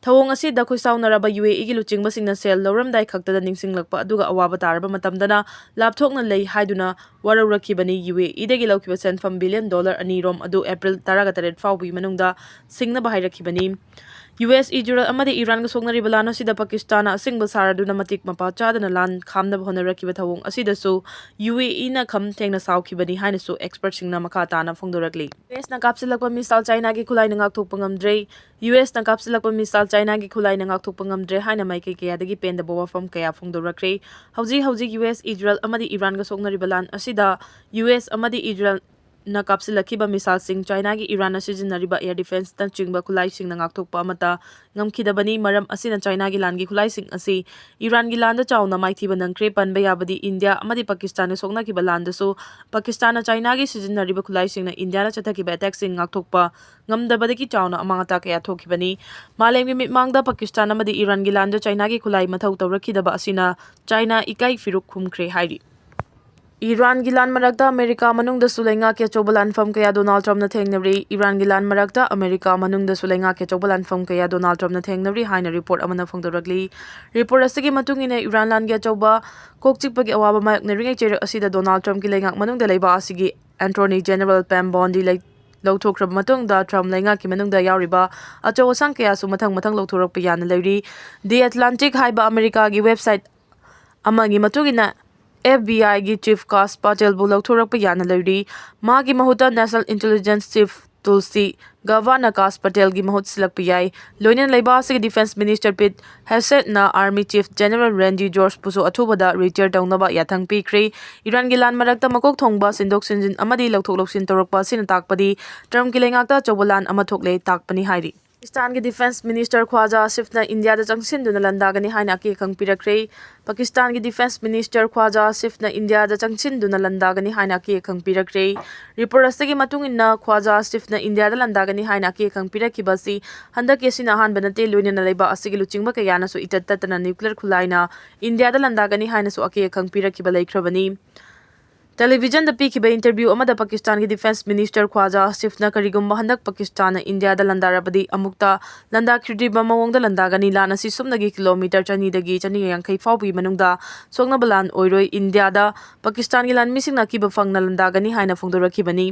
ꯊꯧꯑꯣꯡ ꯑꯁꯤꯗ ꯈꯣꯏꯁꯥꯎꯅꯔꯕ UAEꯒꯤ ꯂꯨꯆꯤꯡꯕꯁꯤꯡꯅ ꯁꯦꯜ ꯂꯧꯔꯝꯗꯥꯏ ꯈꯛꯇꯗ ꯅꯤꯡꯁꯤꯡꯂꯛꯄ ꯑꯗꯨꯒ ꯑꯋꯥꯕ ꯇꯥꯔꯕ ꯃꯇꯝꯗꯅ ꯂꯥꯞꯊꯣꯛꯅ ꯂꯩ ꯍꯥꯏꯗꯨꯅ ꯋꯥꯔꯧꯔꯛꯈꯤꯕꯅꯤ꯫ UAEꯗꯒꯤ ꯂꯧꯈꯤꯕ ꯁꯦꯟꯐꯝ billion dollar ꯑꯅꯤ ꯔꯣꯝ ꯑꯗꯨ April ꯇꯔꯥꯒ ꯇꯔꯦꯠ ꯐꯥꯎꯕꯒꯤ ꯃꯅꯨꯡꯗ ꯁꯤꯡꯅꯕ ꯍꯥꯏꯔꯛꯈꯤꯕꯅꯤ꯫ ꯌꯨ ꯑꯦꯁ, ꯏꯖꯔꯦꯜ ꯑꯃꯗꯤ ꯏꯔꯥꯟꯒ ꯁꯣꯛꯅꯔꯤꯕ ꯂꯥꯟ ꯑꯁꯤꯗ ꯄꯥꯀꯤꯁꯇꯥꯟꯅ ꯑꯁꯤꯡꯕ ꯁꯥꯔꯗꯨꯅ ꯃꯇꯤꯛ ꯃꯄꯥ ꯆꯥꯗꯅ ꯂꯥꯟ ꯈꯥꯝꯅꯕ ꯍꯣꯠꯅꯔꯛꯈꯤꯕ ꯊꯧꯑꯣꯡ ꯑꯁꯤꯗꯁꯨ ꯌꯨ ꯑꯦ ꯏꯅ ꯈꯝ ꯊꯦꯡꯅ ꯁꯥꯎꯈꯤꯕꯅꯤ ꯍꯥꯏꯅꯁꯨ ꯑꯦꯛꯁꯄꯔꯠꯁꯤꯡꯅ ꯃꯈꯥ ꯇꯥꯅ ꯐꯣꯡꯗꯣꯔꯛꯂꯤ꯫ ꯌꯨ ꯑꯦꯁꯅ ꯀꯥꯞꯁꯤꯜꯂꯛꯄ ꯃꯤꯁꯥꯏꯜ ꯆꯥꯏꯅꯥꯒꯤ ꯈꯨꯠꯂꯥꯏꯅ ꯉꯥꯛꯊꯣꯛꯄ ꯉꯝꯗ꯭ꯔꯦ꯫ ꯌꯨ ꯑꯦꯁꯅ ꯀꯥꯞꯁꯤꯜꯂꯛꯄ ꯃꯤꯁꯥꯏꯜ ꯆꯥꯏꯅꯥꯒꯤ ꯈꯨꯠꯂꯥꯏꯅ ꯉꯥꯛꯊꯣꯛꯄ ꯉꯝꯗ꯭ꯔꯦ ꯍꯥꯏꯅ ꯃꯥꯏꯀꯩ ꯀꯌꯥꯗꯒꯤ ꯄꯦꯟꯗꯕ ꯋꯥꯐꯝ ꯀꯌꯥ ꯐꯣꯡꯗꯣꯔꯛꯈ꯭ꯔꯦ꯫ ꯍꯧꯖꯤꯛ ꯍꯧꯖꯤꯛ ꯌꯨ ꯑꯦꯁ, ꯏꯖꯔꯦꯜ ꯑꯃꯗꯤ ꯏꯔꯥꯟꯒ ꯁꯣꯛꯅꯔꯤꯕ ꯂꯥꯟ ꯑꯁꯤꯗ ꯌꯨ ꯑꯦꯁ ꯑꯃꯗꯤ ꯏꯖꯔꯦꯜ ꯅ ꯀꯥꯞꯁꯤꯜꯂꯛꯈꯤꯕ ꯃꯤꯁꯥꯏꯜꯁꯤꯡ, ꯆꯥꯏꯅꯥꯒꯤ ꯏꯔꯥꯟꯅ ꯁꯤꯖꯤꯟꯅꯔꯤꯕ air defenceꯅꯆꯤꯡꯕ ꯈꯨꯠꯂꯥꯏꯁꯤꯡꯅ ꯉꯥꯛꯊꯣꯛꯄ ꯑꯃꯠꯇ ꯉꯝꯈꯤꯗꯕꯅꯤ꯫ ꯃꯔꯝ ꯑꯁꯤꯅ ꯆꯥꯏꯅꯥꯒꯤ ꯂꯥꯟꯒꯤ ꯈꯨꯠꯂꯥꯏꯁꯤꯡ ꯑꯁꯤ ꯏꯔꯥꯟꯒꯤ ꯂꯥꯟꯗ ꯆꯥꯎꯅ ꯃꯥꯏꯊꯤꯕ ꯅꯪꯈ꯭ꯔꯦ꯫ ꯄꯟꯕ ꯌꯥꯕꯗꯤ ꯏꯟꯗꯤꯌꯥ ꯑꯃꯗꯤ ꯄꯥꯀꯤꯁꯇꯥꯟꯅ ꯁꯣꯛꯅꯈꯤꯕ ꯂꯥꯟꯗꯁꯨ ꯄꯥꯀꯤꯁꯇꯥꯟꯅ ꯆꯥꯏꯅꯥꯒꯤ ꯁꯤꯖꯤꯟꯅꯔꯤꯕ ꯈꯨꯠꯂꯥꯏꯁꯤꯡꯅ ꯏꯟꯗꯤꯌꯥꯅ ꯆꯠꯊꯈꯤꯕ attackꯁꯤꯡ ꯉꯥꯛꯊꯣꯛꯄ ꯉꯝꯗꯕꯗꯒꯤ ꯆꯥꯎꯅ ꯑꯃꯥꯡ ꯑꯇꯥ ꯀꯌꯥ ꯊꯣꯛꯈꯤꯕꯅꯤ꯫ ꯃꯥꯂꯦꯝꯒꯤ ꯃꯤꯠꯃꯥꯡꯗ ꯄꯥꯀꯤꯁꯇꯥꯟ ꯑꯃꯗꯤ ꯏꯔꯥꯟꯒꯤ ꯂꯥꯟꯗ ꯆꯥꯏꯅꯥꯒꯤ ꯈꯨꯠꯂꯥꯏ ꯃꯊꯧ ꯇꯧꯔꯛꯈꯤꯗꯕ ꯑꯁꯤꯅ ꯆꯥꯏꯅꯥ ꯏꯀꯥꯏ ꯐꯤꯔꯨꯛ ꯈꯨꯝꯈ꯭ꯔꯦ ꯍꯥꯏꯔꯤ꯫ ꯏꯔꯥꯟꯒꯤ ꯂꯥꯟ ꯃꯔꯛꯇ ꯑꯃꯦꯔꯤꯀꯥ ꯃꯅꯨꯡꯗꯁꯨ ꯂꯩꯉꯥꯛꯀꯤ ꯑꯆꯧꯕ ꯂꯥꯟꯐꯝ ꯀꯌꯥ ꯗꯣꯅꯥꯜꯗ ꯇ꯭ꯔꯝꯞꯅ ꯊꯦꯡꯅꯔꯤ꯫ ꯏꯔꯥꯟꯒꯤ ꯂꯥꯟ ꯃꯔꯛꯇ ꯑꯃꯦꯔꯤꯀꯥ ꯃꯅꯨꯡꯗꯁꯨ ꯂꯩꯉꯥꯛꯀꯤ ꯑꯆꯧꯕ ꯂꯥꯟꯐꯝ ꯀꯌꯥ ꯗꯣꯅꯥꯜꯗ ꯇ꯭ꯔꯝꯞꯅ ꯊꯦꯡꯅꯔꯤ ꯍꯥꯏꯅ ꯔꯤꯄꯣꯔꯠ ꯑꯃꯅ ꯐꯣꯡꯗꯣꯔꯛꯂꯤ꯫ ꯔꯤꯄꯣꯔꯠ ꯑꯁꯤꯒꯤ ꯃꯇꯨꯡ ꯏꯟꯅ, ꯏꯔꯥꯟ ꯂꯥꯟꯒꯤ ꯑꯆꯧꯕ ꯀꯣꯛ ꯆꯤꯛꯄꯒꯤ ꯑꯋꯥꯕ ꯃꯥꯌꯣꯛꯅꯔꯤꯉꯩ ꯆꯩꯔꯛ ꯑꯁꯤꯗ ꯗꯣꯅꯥꯜꯗ ꯇ꯭ꯔꯝꯞꯀꯤ ꯂꯩꯉꯥꯛ ꯃꯅꯨꯡꯗ ꯂꯩꯕꯥꯛ ꯑꯁꯤꯒꯤ ꯑꯦꯟꯇꯣꯔꯅꯤ ꯖꯦꯅꯔꯦꯜ ꯄꯦꯝ ꯕꯣꯟꯗꯤ ꯂꯩ-, ꯂꯧꯊꯣꯛꯈ꯭ꯔꯕ ꯃꯇꯨꯡꯗ, ꯇ꯭ꯔꯝꯞ ꯂꯩꯉꯥꯛꯀꯤ ꯃꯅꯨꯡꯗ ꯌꯥꯎꯔꯤꯕ ꯑꯆꯧ ꯑꯁꯥꯡ ꯀꯌꯥꯁꯨ ꯃꯊꯪ ꯃꯊꯪ ꯂꯧꯊꯣꯔꯛꯄ ꯌꯥꯅ ꯂꯩꯔꯤ꯫ ꯗꯤ ꯑꯦꯠꯂꯥꯟꯇꯤꯛ ꯍꯥꯏꯕ ꯑꯃꯦꯔꯤꯀꯥꯒꯤ ꯋꯦꯕꯁꯥꯏꯠ ꯑꯃꯒꯤ ꯃꯇꯨꯡ ꯏꯟꯅ, ꯑꯦꯐ ꯕꯤ ꯑꯥꯏꯒꯤ ꯆꯤꯐ ꯀꯥꯁ ꯄꯇꯦꯜꯕꯨ ꯂꯧꯊꯣꯔꯛꯄ ꯌꯥꯅ ꯂꯩꯔꯤ꯫ ꯃꯥꯒꯤ ꯃꯍꯨꯠꯇ ꯅꯦꯁꯅꯦꯜ ꯏꯟꯇꯦꯂꯤꯖꯦꯟꯁ ꯆꯤꯐ ꯇꯨꯜꯁꯤ ꯒꯕꯥꯔꯅ ꯀꯥꯁ ꯄꯇꯦꯜꯒꯤ ꯃꯍꯨꯠ ꯁꯤꯜꯂꯛꯄ ꯌꯥꯏ꯫ ꯂꯣꯏꯅꯅ ꯂꯩꯕꯥꯛ ꯑꯁꯤꯒꯤ ꯗꯤꯐꯦꯟꯁ ꯃꯤꯅꯤꯁꯇꯔ ꯄꯤꯠ ꯍꯦꯒꯁꯦꯠꯅ ꯑꯥꯔꯃꯤ ꯆꯤꯐ ꯖꯦꯅꯔꯦꯜ ꯔꯦꯟꯗꯤ ꯖꯣꯔꯖꯄꯨꯁꯨ ꯑꯊꯨꯕꯗ ꯔꯤꯇꯥꯌꯔ ꯇꯧꯅꯕ ꯌꯥꯊꯪ ꯄꯤꯈ꯭ꯔꯦ꯫ ꯏꯔꯥꯟꯒꯤ ꯂꯥꯟ ꯃꯔꯛꯇ ꯃꯀꯣꯛ ꯊꯣꯡꯕ ꯁꯤꯟꯗꯣꯛ ꯁꯤꯟꯖꯤꯟ ꯑꯃꯗꯤ ꯂꯧꯊꯣꯛ ꯂꯧꯁꯤꯟ ꯇꯧꯔꯛꯄ ꯑꯁꯤꯅ ꯇꯥꯛꯄꯗꯤ ꯇ꯭ꯔꯝꯞꯀꯤ ꯂꯩꯉꯥꯛꯇ ꯑꯆꯧꯕ ꯂꯥꯟ ꯑꯃ ꯊꯣꯛꯂꯦ ꯇꯥꯛꯄꯅꯤ ꯍꯥꯏꯔꯤ꯫ ꯄꯥꯀꯤꯁꯇꯥꯟꯒꯤ ꯗꯤꯐꯦꯟꯁ ꯃꯤꯅꯤꯁꯇꯔ ꯈ꯭ꯋꯥꯖꯥ ꯑꯁꯤꯐꯅ ꯏꯟꯗꯤꯌꯥꯗ ꯆꯪꯁꯤꯟꯗꯨꯅ ꯂꯥꯟꯗꯥꯒꯅꯤ ꯍꯥꯏꯅ ꯑꯀꯤ ꯑꯈꯪ ꯄꯤꯔꯛꯈ꯭ꯔꯦ꯫ ꯄꯥꯀꯤꯁꯇꯥꯟꯒꯤ ꯗꯤꯐꯦꯟꯁ ꯃꯤꯅꯤꯁꯇꯔ ꯈ꯭ꯋꯥꯖꯥ ꯑꯁꯤꯐꯅ ꯏꯟꯗꯤꯌꯥꯗ ꯆꯪꯁꯤꯟꯗꯨꯅ ꯂꯥꯟꯗꯥꯒꯅꯤ ꯍꯥꯏꯅ ꯑꯀꯤ ꯑꯈꯪ ꯄꯤꯔꯛꯈ꯭ꯔꯦ꯫ ꯔꯤꯄꯣꯔꯠ ꯑꯁꯤꯒꯤ ꯃꯇꯨꯡ ꯏꯟꯅ, ꯈ꯭ꯋꯥꯖꯥ ꯑꯁꯤꯐꯅ ꯏꯟꯗꯤꯌꯥꯗ ꯂꯥꯟꯗꯥꯒꯅꯤ ꯍꯥꯏꯅ ꯑꯀꯤ ꯑꯈꯪ ꯄꯤꯔꯛꯈꯤꯕ ꯑꯁꯤ ꯍꯟꯗꯛꯀꯤ ꯑꯁꯤꯅ ꯑꯍꯥꯟꯕ ꯅꯠꯇꯦ, ꯂꯣꯏꯅꯅ ꯂꯩꯕꯥꯛ ꯑꯁꯤꯒꯤ ꯂꯨꯆꯤꯡꯕ ꯀꯌꯥꯅꯁꯨ ꯏꯇꯠ ꯇꯠꯇꯅ ꯅ꯭ꯌꯨꯀ꯭ꯂꯤꯌꯔ ꯈꯨꯠꯂꯥꯏꯅ ꯏꯟꯗꯤꯌꯥꯗ ꯂꯥꯟꯗꯥꯒꯅꯤ ꯍꯥꯏꯅꯁꯨ ꯑꯀꯤ ꯑꯈꯪ ꯄꯤꯔꯛꯈꯤꯕ ꯂꯩꯈ꯭ꯔꯕꯅꯤ꯫ ꯇꯦꯂꯤꯚꯤꯖꯟꯗ ꯄꯤꯈꯤꯕ interview ꯑꯃꯗ ꯄꯥꯀꯤꯁꯇꯥꯟꯒꯤ ꯗꯤꯐꯦꯟꯁ ꯃꯤꯅꯤꯁꯇꯔ ꯈ꯭ꯋꯥꯖꯥ ꯑꯁꯤꯐꯅ ꯀꯔꯤꯒꯨꯝꯕ ꯍꯟꯗꯛ ꯄꯥꯀꯤꯁꯇꯥꯟꯅ ꯏꯟꯗꯤꯌꯥꯗ ꯂꯥꯟꯗꯥꯔꯕꯗꯤ ꯑꯃꯨꯛꯇ ꯂꯥꯟꯗꯥꯈꯤꯗ꯭ꯔꯤꯕ ꯃꯑꯣꯡꯗ ꯂꯥꯟꯗꯥꯒꯅꯤ꯫ ꯂꯥꯟ ꯑꯁꯤ ꯁꯨꯞꯅꯒꯤ ꯀꯤꯂꯣꯃꯤꯇꯔ ꯆꯅꯤꯗꯒꯤ ꯆꯅꯤ ꯌꯥꯡꯈꯩ ꯐꯥꯎꯕꯒꯤ ꯃꯅꯨꯡꯗ ꯁꯣꯛꯅꯕ ꯂꯥꯟ ꯑꯣꯏꯔꯣꯏ꯫ ꯏꯟꯗꯤꯌꯥꯗ ꯄꯥꯀꯤꯁꯇꯥꯟꯒꯤ ꯂꯥꯟꯃꯤꯁꯤꯡꯅ ꯑꯀꯤꯕ ꯐꯪꯅ ꯂꯥꯟꯗꯥꯒꯅꯤ ꯍꯥꯏꯅ ꯐꯣꯡꯗꯣꯔꯛꯈꯤꯕꯅꯤ꯫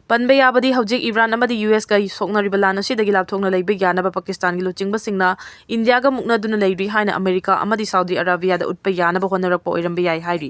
ꯄꯟꯕ ꯌꯥꯕꯗꯤ ꯍꯧꯖꯤꯛ ꯏꯔꯥꯟ ꯑꯃꯗꯤ ꯌꯨ ꯑꯦꯁꯀ ꯁꯣꯛꯅꯔꯤꯕ ꯂꯥꯟ ꯑꯁꯤꯗꯒꯤ ꯂꯥꯞꯊꯣꯛꯅ ꯂꯩꯕ ꯌꯥꯅꯕ ꯄꯥꯀꯤꯁꯇꯥꯟꯒꯤ ꯂꯨꯆꯤꯡꯕꯁꯤꯡꯅ ꯏꯟꯗꯤꯌꯥꯒ ꯃꯨꯛꯅꯗꯨꯅ ꯂꯩꯔꯤ ꯍꯥꯏꯅ ꯑꯃꯦꯔꯤꯀꯥ ꯑꯃꯗꯤ ꯁꯥꯎꯗꯤ ꯑꯔꯥꯕꯤꯌꯥꯗ ꯎꯠꯄ ꯌꯥꯅꯕ ꯍꯣꯠꯅꯔꯛꯄ ꯑꯣꯏꯔꯝꯕ ꯌꯥꯏ ꯍꯥꯏꯔꯤ꯫